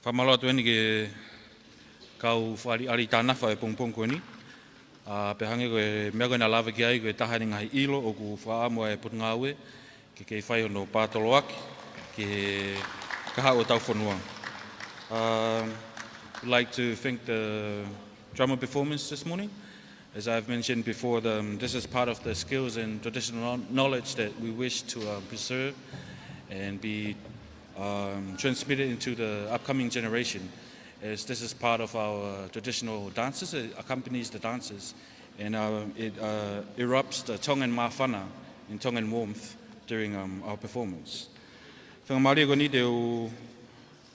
Fakamālō atu eni ki he kau fakaʻaliʻali tānafa ʻo e pongipongi ko eni. ʻA, pea hangē ko e meʻa ko ē naʻa lave ki ai, ko e taha eni e ngaahi ʻilo ʻoku fakaʻamu ai e Potungāue ke kei fai hono pātoloaki ki he kahaʻu ʻo hotau fonua. Um, I'd like to thank the drama performance this morning. As I've mentioned before, the, um, this is part of the skills and traditional kno-, knowledge that we wish to, um, preserve and be, um, transmitted into the upcoming generation, as this is part of our traditional dances. It accompanies the dances, and, uh, it, uh, erupts the Tongan māfana and Tongan warmth during, um, our performance. Fakamālō ko eni te u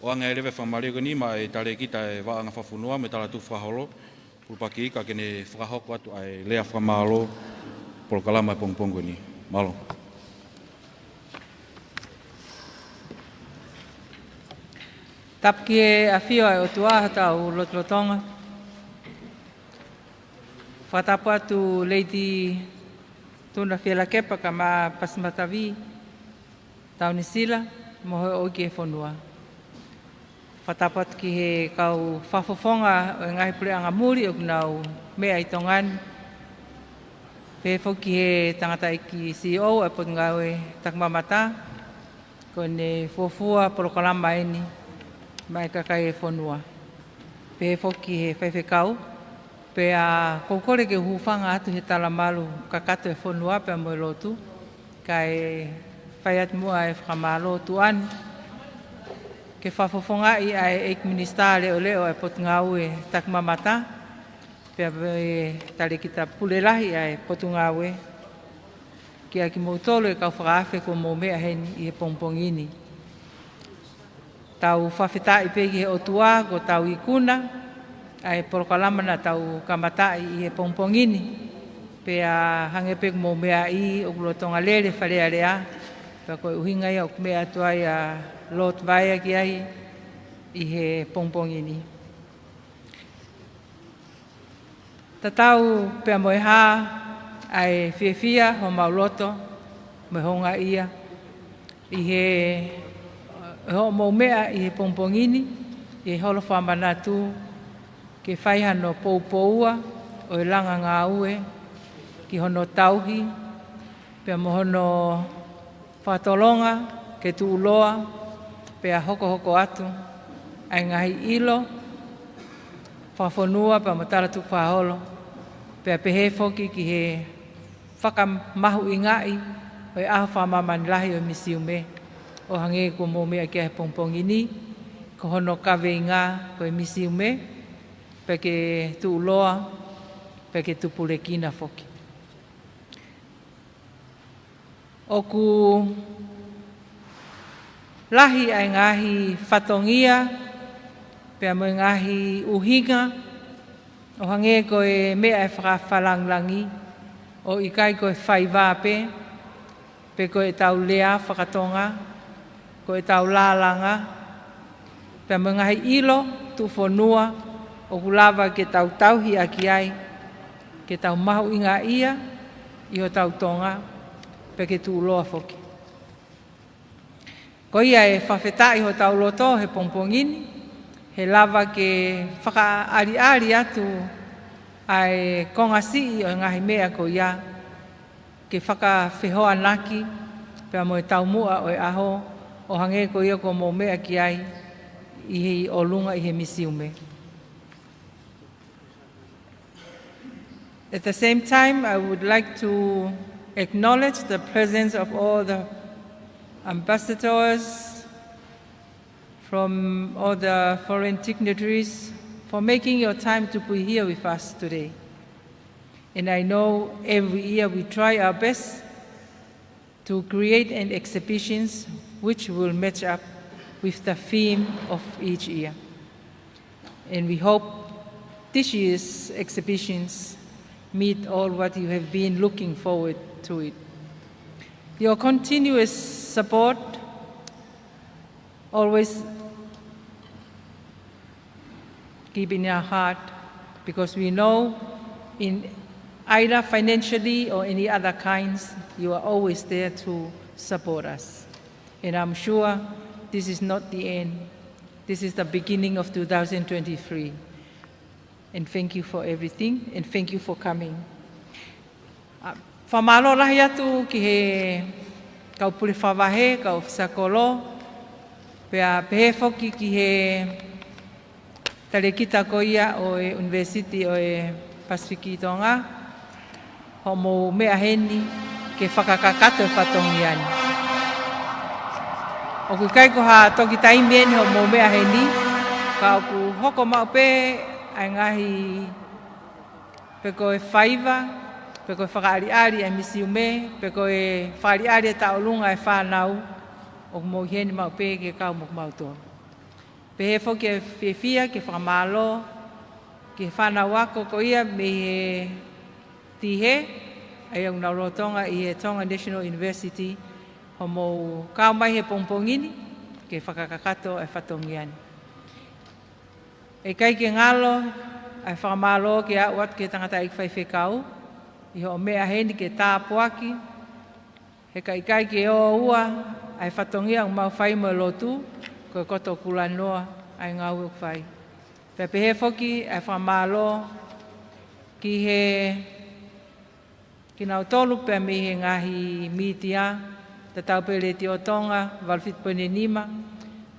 ʻoange leva e fakamālō ko eni maʻa e talēkita ʻo e Vaʻa ʻo e Fakafonua mo e Talatukufakaholo, Pulupaki Ika, ke ne fakahoko atu ʻa e lea fakamālō polokalama ʻo e pongipongi ko eni. Mālō. Tapu ki he ʻafio ʻa e ʻOtua, hotau lotolotonga. Fakatapu atu Lady Tuna Fielakepa kae ʻumaʻā Pasi Matavi, Taunisila, mo e houʻeiki ʻo e fonua. Fakatapu atu ki he kau fakafofonga ʻo e ngaahi puleʻanga muli ʻoku nau meʻa ʻi Tonga ni. Pehē foki ki he tangataʻeiki C E O ʻo e Potungāue Takimamata, ko ʻene fuofua polokalama eni maʻa e kakai ʻo e fonua. Pehē foki ki he faifekau, pea ʻoku ou kole ke u hūfanga atu he talamalu kakato ʻo e fonua pea mo e lotu, kae fai atu muʻa e fakamālō tuʻa ni ke fakafofongaʻi ʻa e ʻEiki Minisitā Leʻoleʻo ʻo e Potungāue Takimamata, pea mo e Talēkita Pule Lahi ʻa e Potungāue, kiate kimoutolu e kau fakaafe kuo mou meʻa heni ʻi he pongipongi ni. Tau fakafetaʻi pē ki he ʻOtua kuo tau ikuna ʻa e polokalama naʻa tau kamataʻi ʻi he pongipongi ni. Pea hangē pē ko hoʻomou meaʻi, ʻoku lolotonga lele Fale Alea, pea ko e ʻuhinga ia ʻoku meʻa atu ai ʻa Lord Vaea ki ai ʻi he pongipongi ni. Tatau pea mo e hā ʻa e fiefia homau loto mo e houngaʻia ʻi he, ʻi hoʻomou meʻa ʻi he pongipongi ni, ʻi he holo fakamanatu ke fai hano poupoua ʻo e langa ngāue ki hono tauhi pea mo hono fakatolonga ke tuʻuloa pea hokohoko atu ʻa e ngaahi ʻilo fakafonua pea mo talatukufakaholo, pea pehē foki ki he fakamahuʻingaʻi ʻo e ʻaho fakamāmani lahi ʻo e misiume, ʻo hangē ko hoʻomou meʻa ki ai he pongipongi ni, ko hono kaveinga ko e misiume, pea ke tuʻuloa, pea ke tupulekina foki. ʻOku lahi ʻa e ngaahi fatongia pea mo e ngaahi ʻuhinga, ʻo hangē ko e meʻa ʻe fakafalanglangi, ʻo ʻikai ko e faiva pē, pe ko ʻetau lea fakatonga, ko ʻetau lalanga, pea mo e ngaahi ʻilo tuʻufonua ʻoku lava ke tau tauhi ʻaki ai, ke tau mahuʻingaʻia ʻi hotau Tonga, pea ke tuʻuloa foki. Ko ia ʻe fakafetaʻi hotau loto he pongipongi ni, he lava ke fakaʻaliʻali atu ʻa e konga siʻi ʻo e ngaahi meʻa ko ia, ke fakafehoanaki pea mo e taumuʻa ʻo e ʻaho, ʻo hangē ko ia ko hoʻomou meʻa ki ai ʻi he ʻolunga ʻi he misiume. At the same time, I would like to acknowledge the presence of all the ambassadors from all the foreign dignitaries for making your time to be here with us today. And I know every year we try our best to create an exhibitions which will match up with the theme of each year. And we hope this year's exhibitions meet all what you have been looking forward to it. Your continuous support always keep in our heart, because we know in either financially or any other kinds, you are always there to support us. And I'm sure this is not the end. This is the beginning of two thousand twenty-three. And thank you for everything, and thank you for coming. ʻA, fakamālō lahi atu ki he kau pule fakavahe, kau ʻōfisa kolo, pea pehē foki ki he talēkita ko ia ʻo e ʻUnivēsiti ʻo e Pasifiki ʻi Tonga, hoʻomou meʻa heni ke fakakakato e fatongia ni. ʻOku ʻikai ko ha toki taimi eni hoʻomou meʻa heni, ka ʻoku hoko maʻu pē ʻa e ngaahi, pe ko e faiva, pe ko e fakaʻaliʻali ʻa e misiume, pe ko e fakaʻaliʻali ʻa e tauʻolunga ʻa e fānau, ʻoku mou ʻi heni maʻu pē ke kau mo kimautolu. Pehē foki e fiefia ke fakamālō ki he fānau ako ko ia mei he Tihe, ʻa ia ʻoku nau lolotonga ʻi he Tonga National University, hoʻomou kau mai he pongipongi ni ke fakakakato e fatongia ni. ʻE ʻikai ke ngalo ʻa e fakamālō ke aʻu atu ki he tangataʻeiki faifekau, ʻi hoʻo meʻa heni ke tāpuaki, he ka ʻikai ke ō ua ʻa e fatongia ʻoku mau fai mo e lotu, ko e koto kulanoa ʻa e ngāue ʻoku fai. Pea pehē foki ʻa e fakamālō ki he, kinautolu pea mei he ngaahi mītia, tatau pē Letiō Tonga, valu fitu poini nima,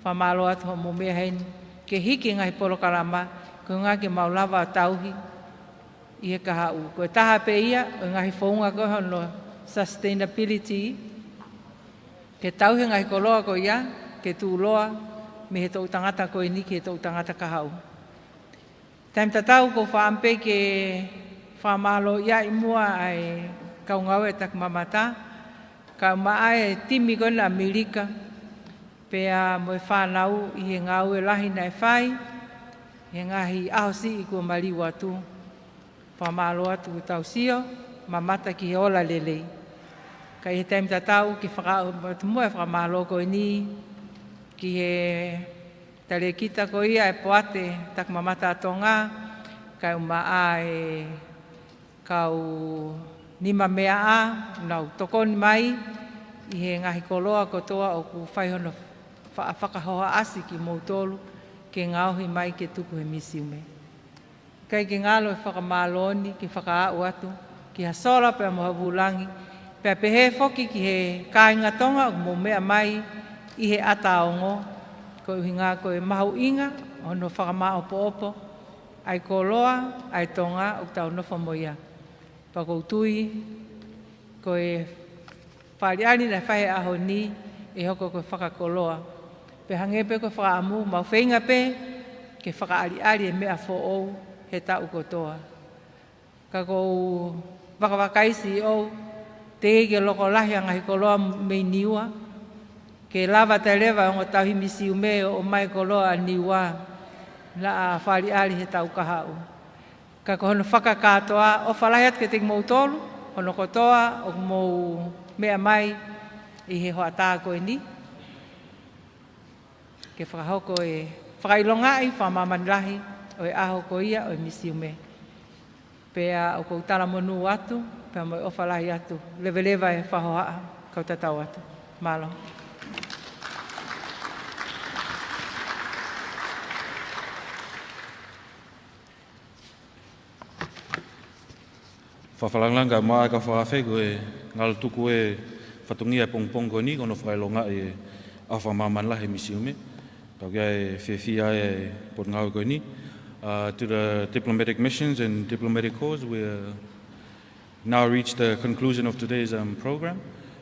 fakamālō atu hoʻomou meʻa heni, ke hiki e ngaahi polokalama, ko e ʻuhinga ke mau lava ʻo tauhi ʻi he kahaʻu. Ko e taha pē ia ʻo e ngaahi founga ko hono sustainability, ke tauhi e ngaahi koloa ko ia, ke tuʻuloa mei he toʻu tangata ko eni ki he toʻu tangata kahaʻu. Taimi tatau ʻoku ou fakaʻamu pē ke fakamālōʻia ʻi muʻa ʻa e kau ngāue ʻa e Takimamata, kae ʻumaʻā e timi ko ena ʻAmelika, pea mo e fānau ʻi he ngāue lahi naʻe fai ʻi he ngaahi ʻaho siʻi kuo maliu atu. Fakamālō atu kuo tau sio mamata ki he ola lelei. Ka ʻi he taimi tatau ke fakaaʻu atu muʻa e fakamālō ko eni ki he talēkita ko ia ʻa e Poate Takimamata ʻa Tonga, kae ʻumaʻā e kau nimameaʻa, nau tokoni mai ʻi he ngaahi koloa kotoa ʻoku fai hono fa-, fakahohaʻasi kimoutolu ke ngaohi mai ke tuku he misiume. ʻIkai ke ngalo e fakamālō ni ke fakaaʻu atu ki ha sola pea mo ha vūlangi, pea pehē foki ki he kāinga Tonga ʻoku mou meʻa mai ʻi he ʻataongo, ko e ʻuhinga ko e mahuʻinga hono fakamāʻopoʻopo ʻa e koloa ʻa e Tonga ʻoku tau nofo mo ia. Pea ʻoku ou tui ko e fakaʻaliʻali naʻe fai he ʻaho ni ʻe hoko ko e fakakoloa. Pea hangē pē ko e fakaʻamu, mau feinga pē ke fakaʻaliʻali e meʻa foʻou he taʻu kotoa. Ka ʻoku ou vakavakaiʻi siʻi ʻoku teʻeki ke loko lahi ʻa e ngaahi koloa mei Niua, ke lava atu leva e ongo tauhi misiume ʻo ʻomai koloa ʻa Niua, naʻa fakaʻaliʻali he taʻu kahaʻu. Ka ko hono fakakātoa, ʻofa lahi atu kiate kimoutolu hono kotoa ʻoku mou meʻa mai ʻi he hoʻatā ko eni, ke fakahoko e fakaʻilongaʻi fakamāmani lahi ʻo e ʻaho ko ia ʻo e misiume. Pea ʻoku ou talamonū atu, pea mo e ʻofa lahi atu, leveleva e fakahohaʻa, kau tatau atu. Mālō. Fakafanongo ka maʻa ka fakafe ko e ngalo tuku e fatongia pongipongi ko eni ko hono fakaʻilongaʻi e ʻaho fakamāmani lahi e misiume. Tau ki ai e fiefia e potungāue ko eni. Uh, to the diplomatic missions and diplomatic corps, we, uh, now reach the conclusion of today's, um, program.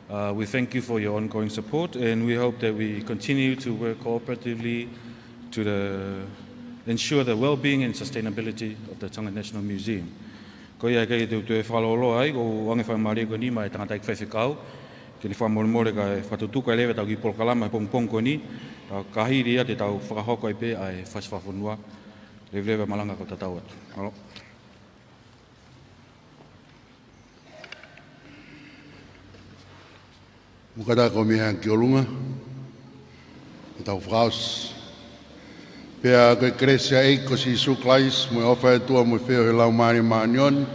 Uh, we thank you for your ongoing support, and we hope that we continue to work cooperatively to the, ensure the well-being and sustainability of the Tonga National Museum. Ko ia ke te, te fakalōloa ai, ʻoku ou ʻoange faingamālie ko eni maʻa e tangataʻeiki faifekau, ke ne fakamolemole kae fakatutuki leva ʻetau kiʻi polokalama he pongipongi ko eni, ʻa ia ka hili ia te tau fakahoko ai pē ʻa e fasi fakafonua. Leveleva e malanga, kau tatau atu. Mālō. Mou kātaki ʻo mei hanga ki ʻolunga, ʻo tau fakaʻosi. Pea ko e kelesi ʻa e ʻEiki ko Sīsū Kalaisi, mo e ʻofa ʻa e ʻOtua, mo e feohi ʻa e Laumālie Māʻoniʻoni,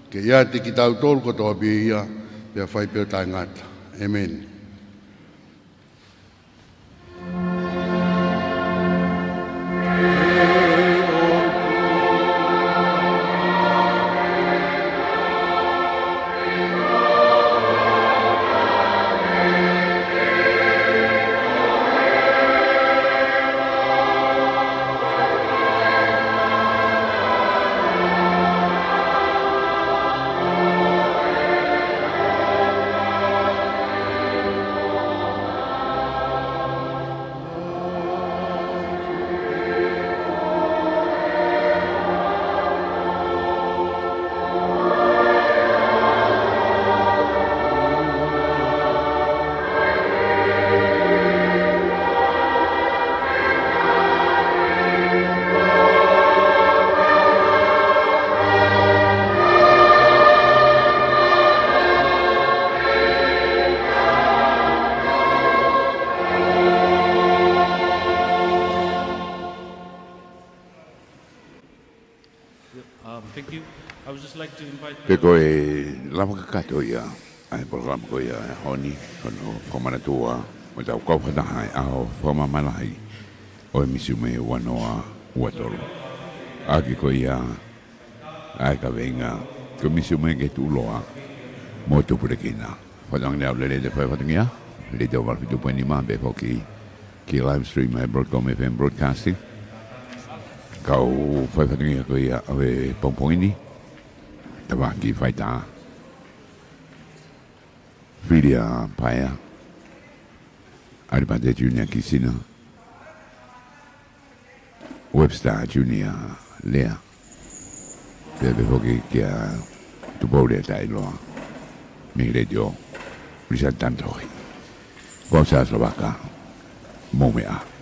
ke ʻiate kitautolu kotoa pē ia, pea fai pē ʻo taʻengata. ʻĒmeni. Um, thank you. I would just like to invite Pe ko e lava kakato ia ʻa e polokalama ko ia ʻo e ʻaho ni, ko hono fakamanatua ʻo ʻetau kau fakataha ʻi he ʻaho fakamamahi ʻo e Misiume ua noa ua tolu. ʻAki ko ia ʻa e kaveinga, ko e Misiume ke tuʻuloa mo tupulekina. Fakatauange ʻoku lelei ʻetau faifatongia, lelei ʻetau valu fitu poini nima, pea foki ki he live stream ʻa e Broadcom F M Broadcasting. Kau faifatongia ko ia ʻo e pongipongi ni, Tavaki Faitā, Filia Paea, ʻAlipate Junior Kisina, Webster Junior Lea, pea pehē foki kia Tupou Lea Taʻiloa, mei he Letiō, Richard Tantohi. Ko au Siaosi Lavaka, mou meʻa ā.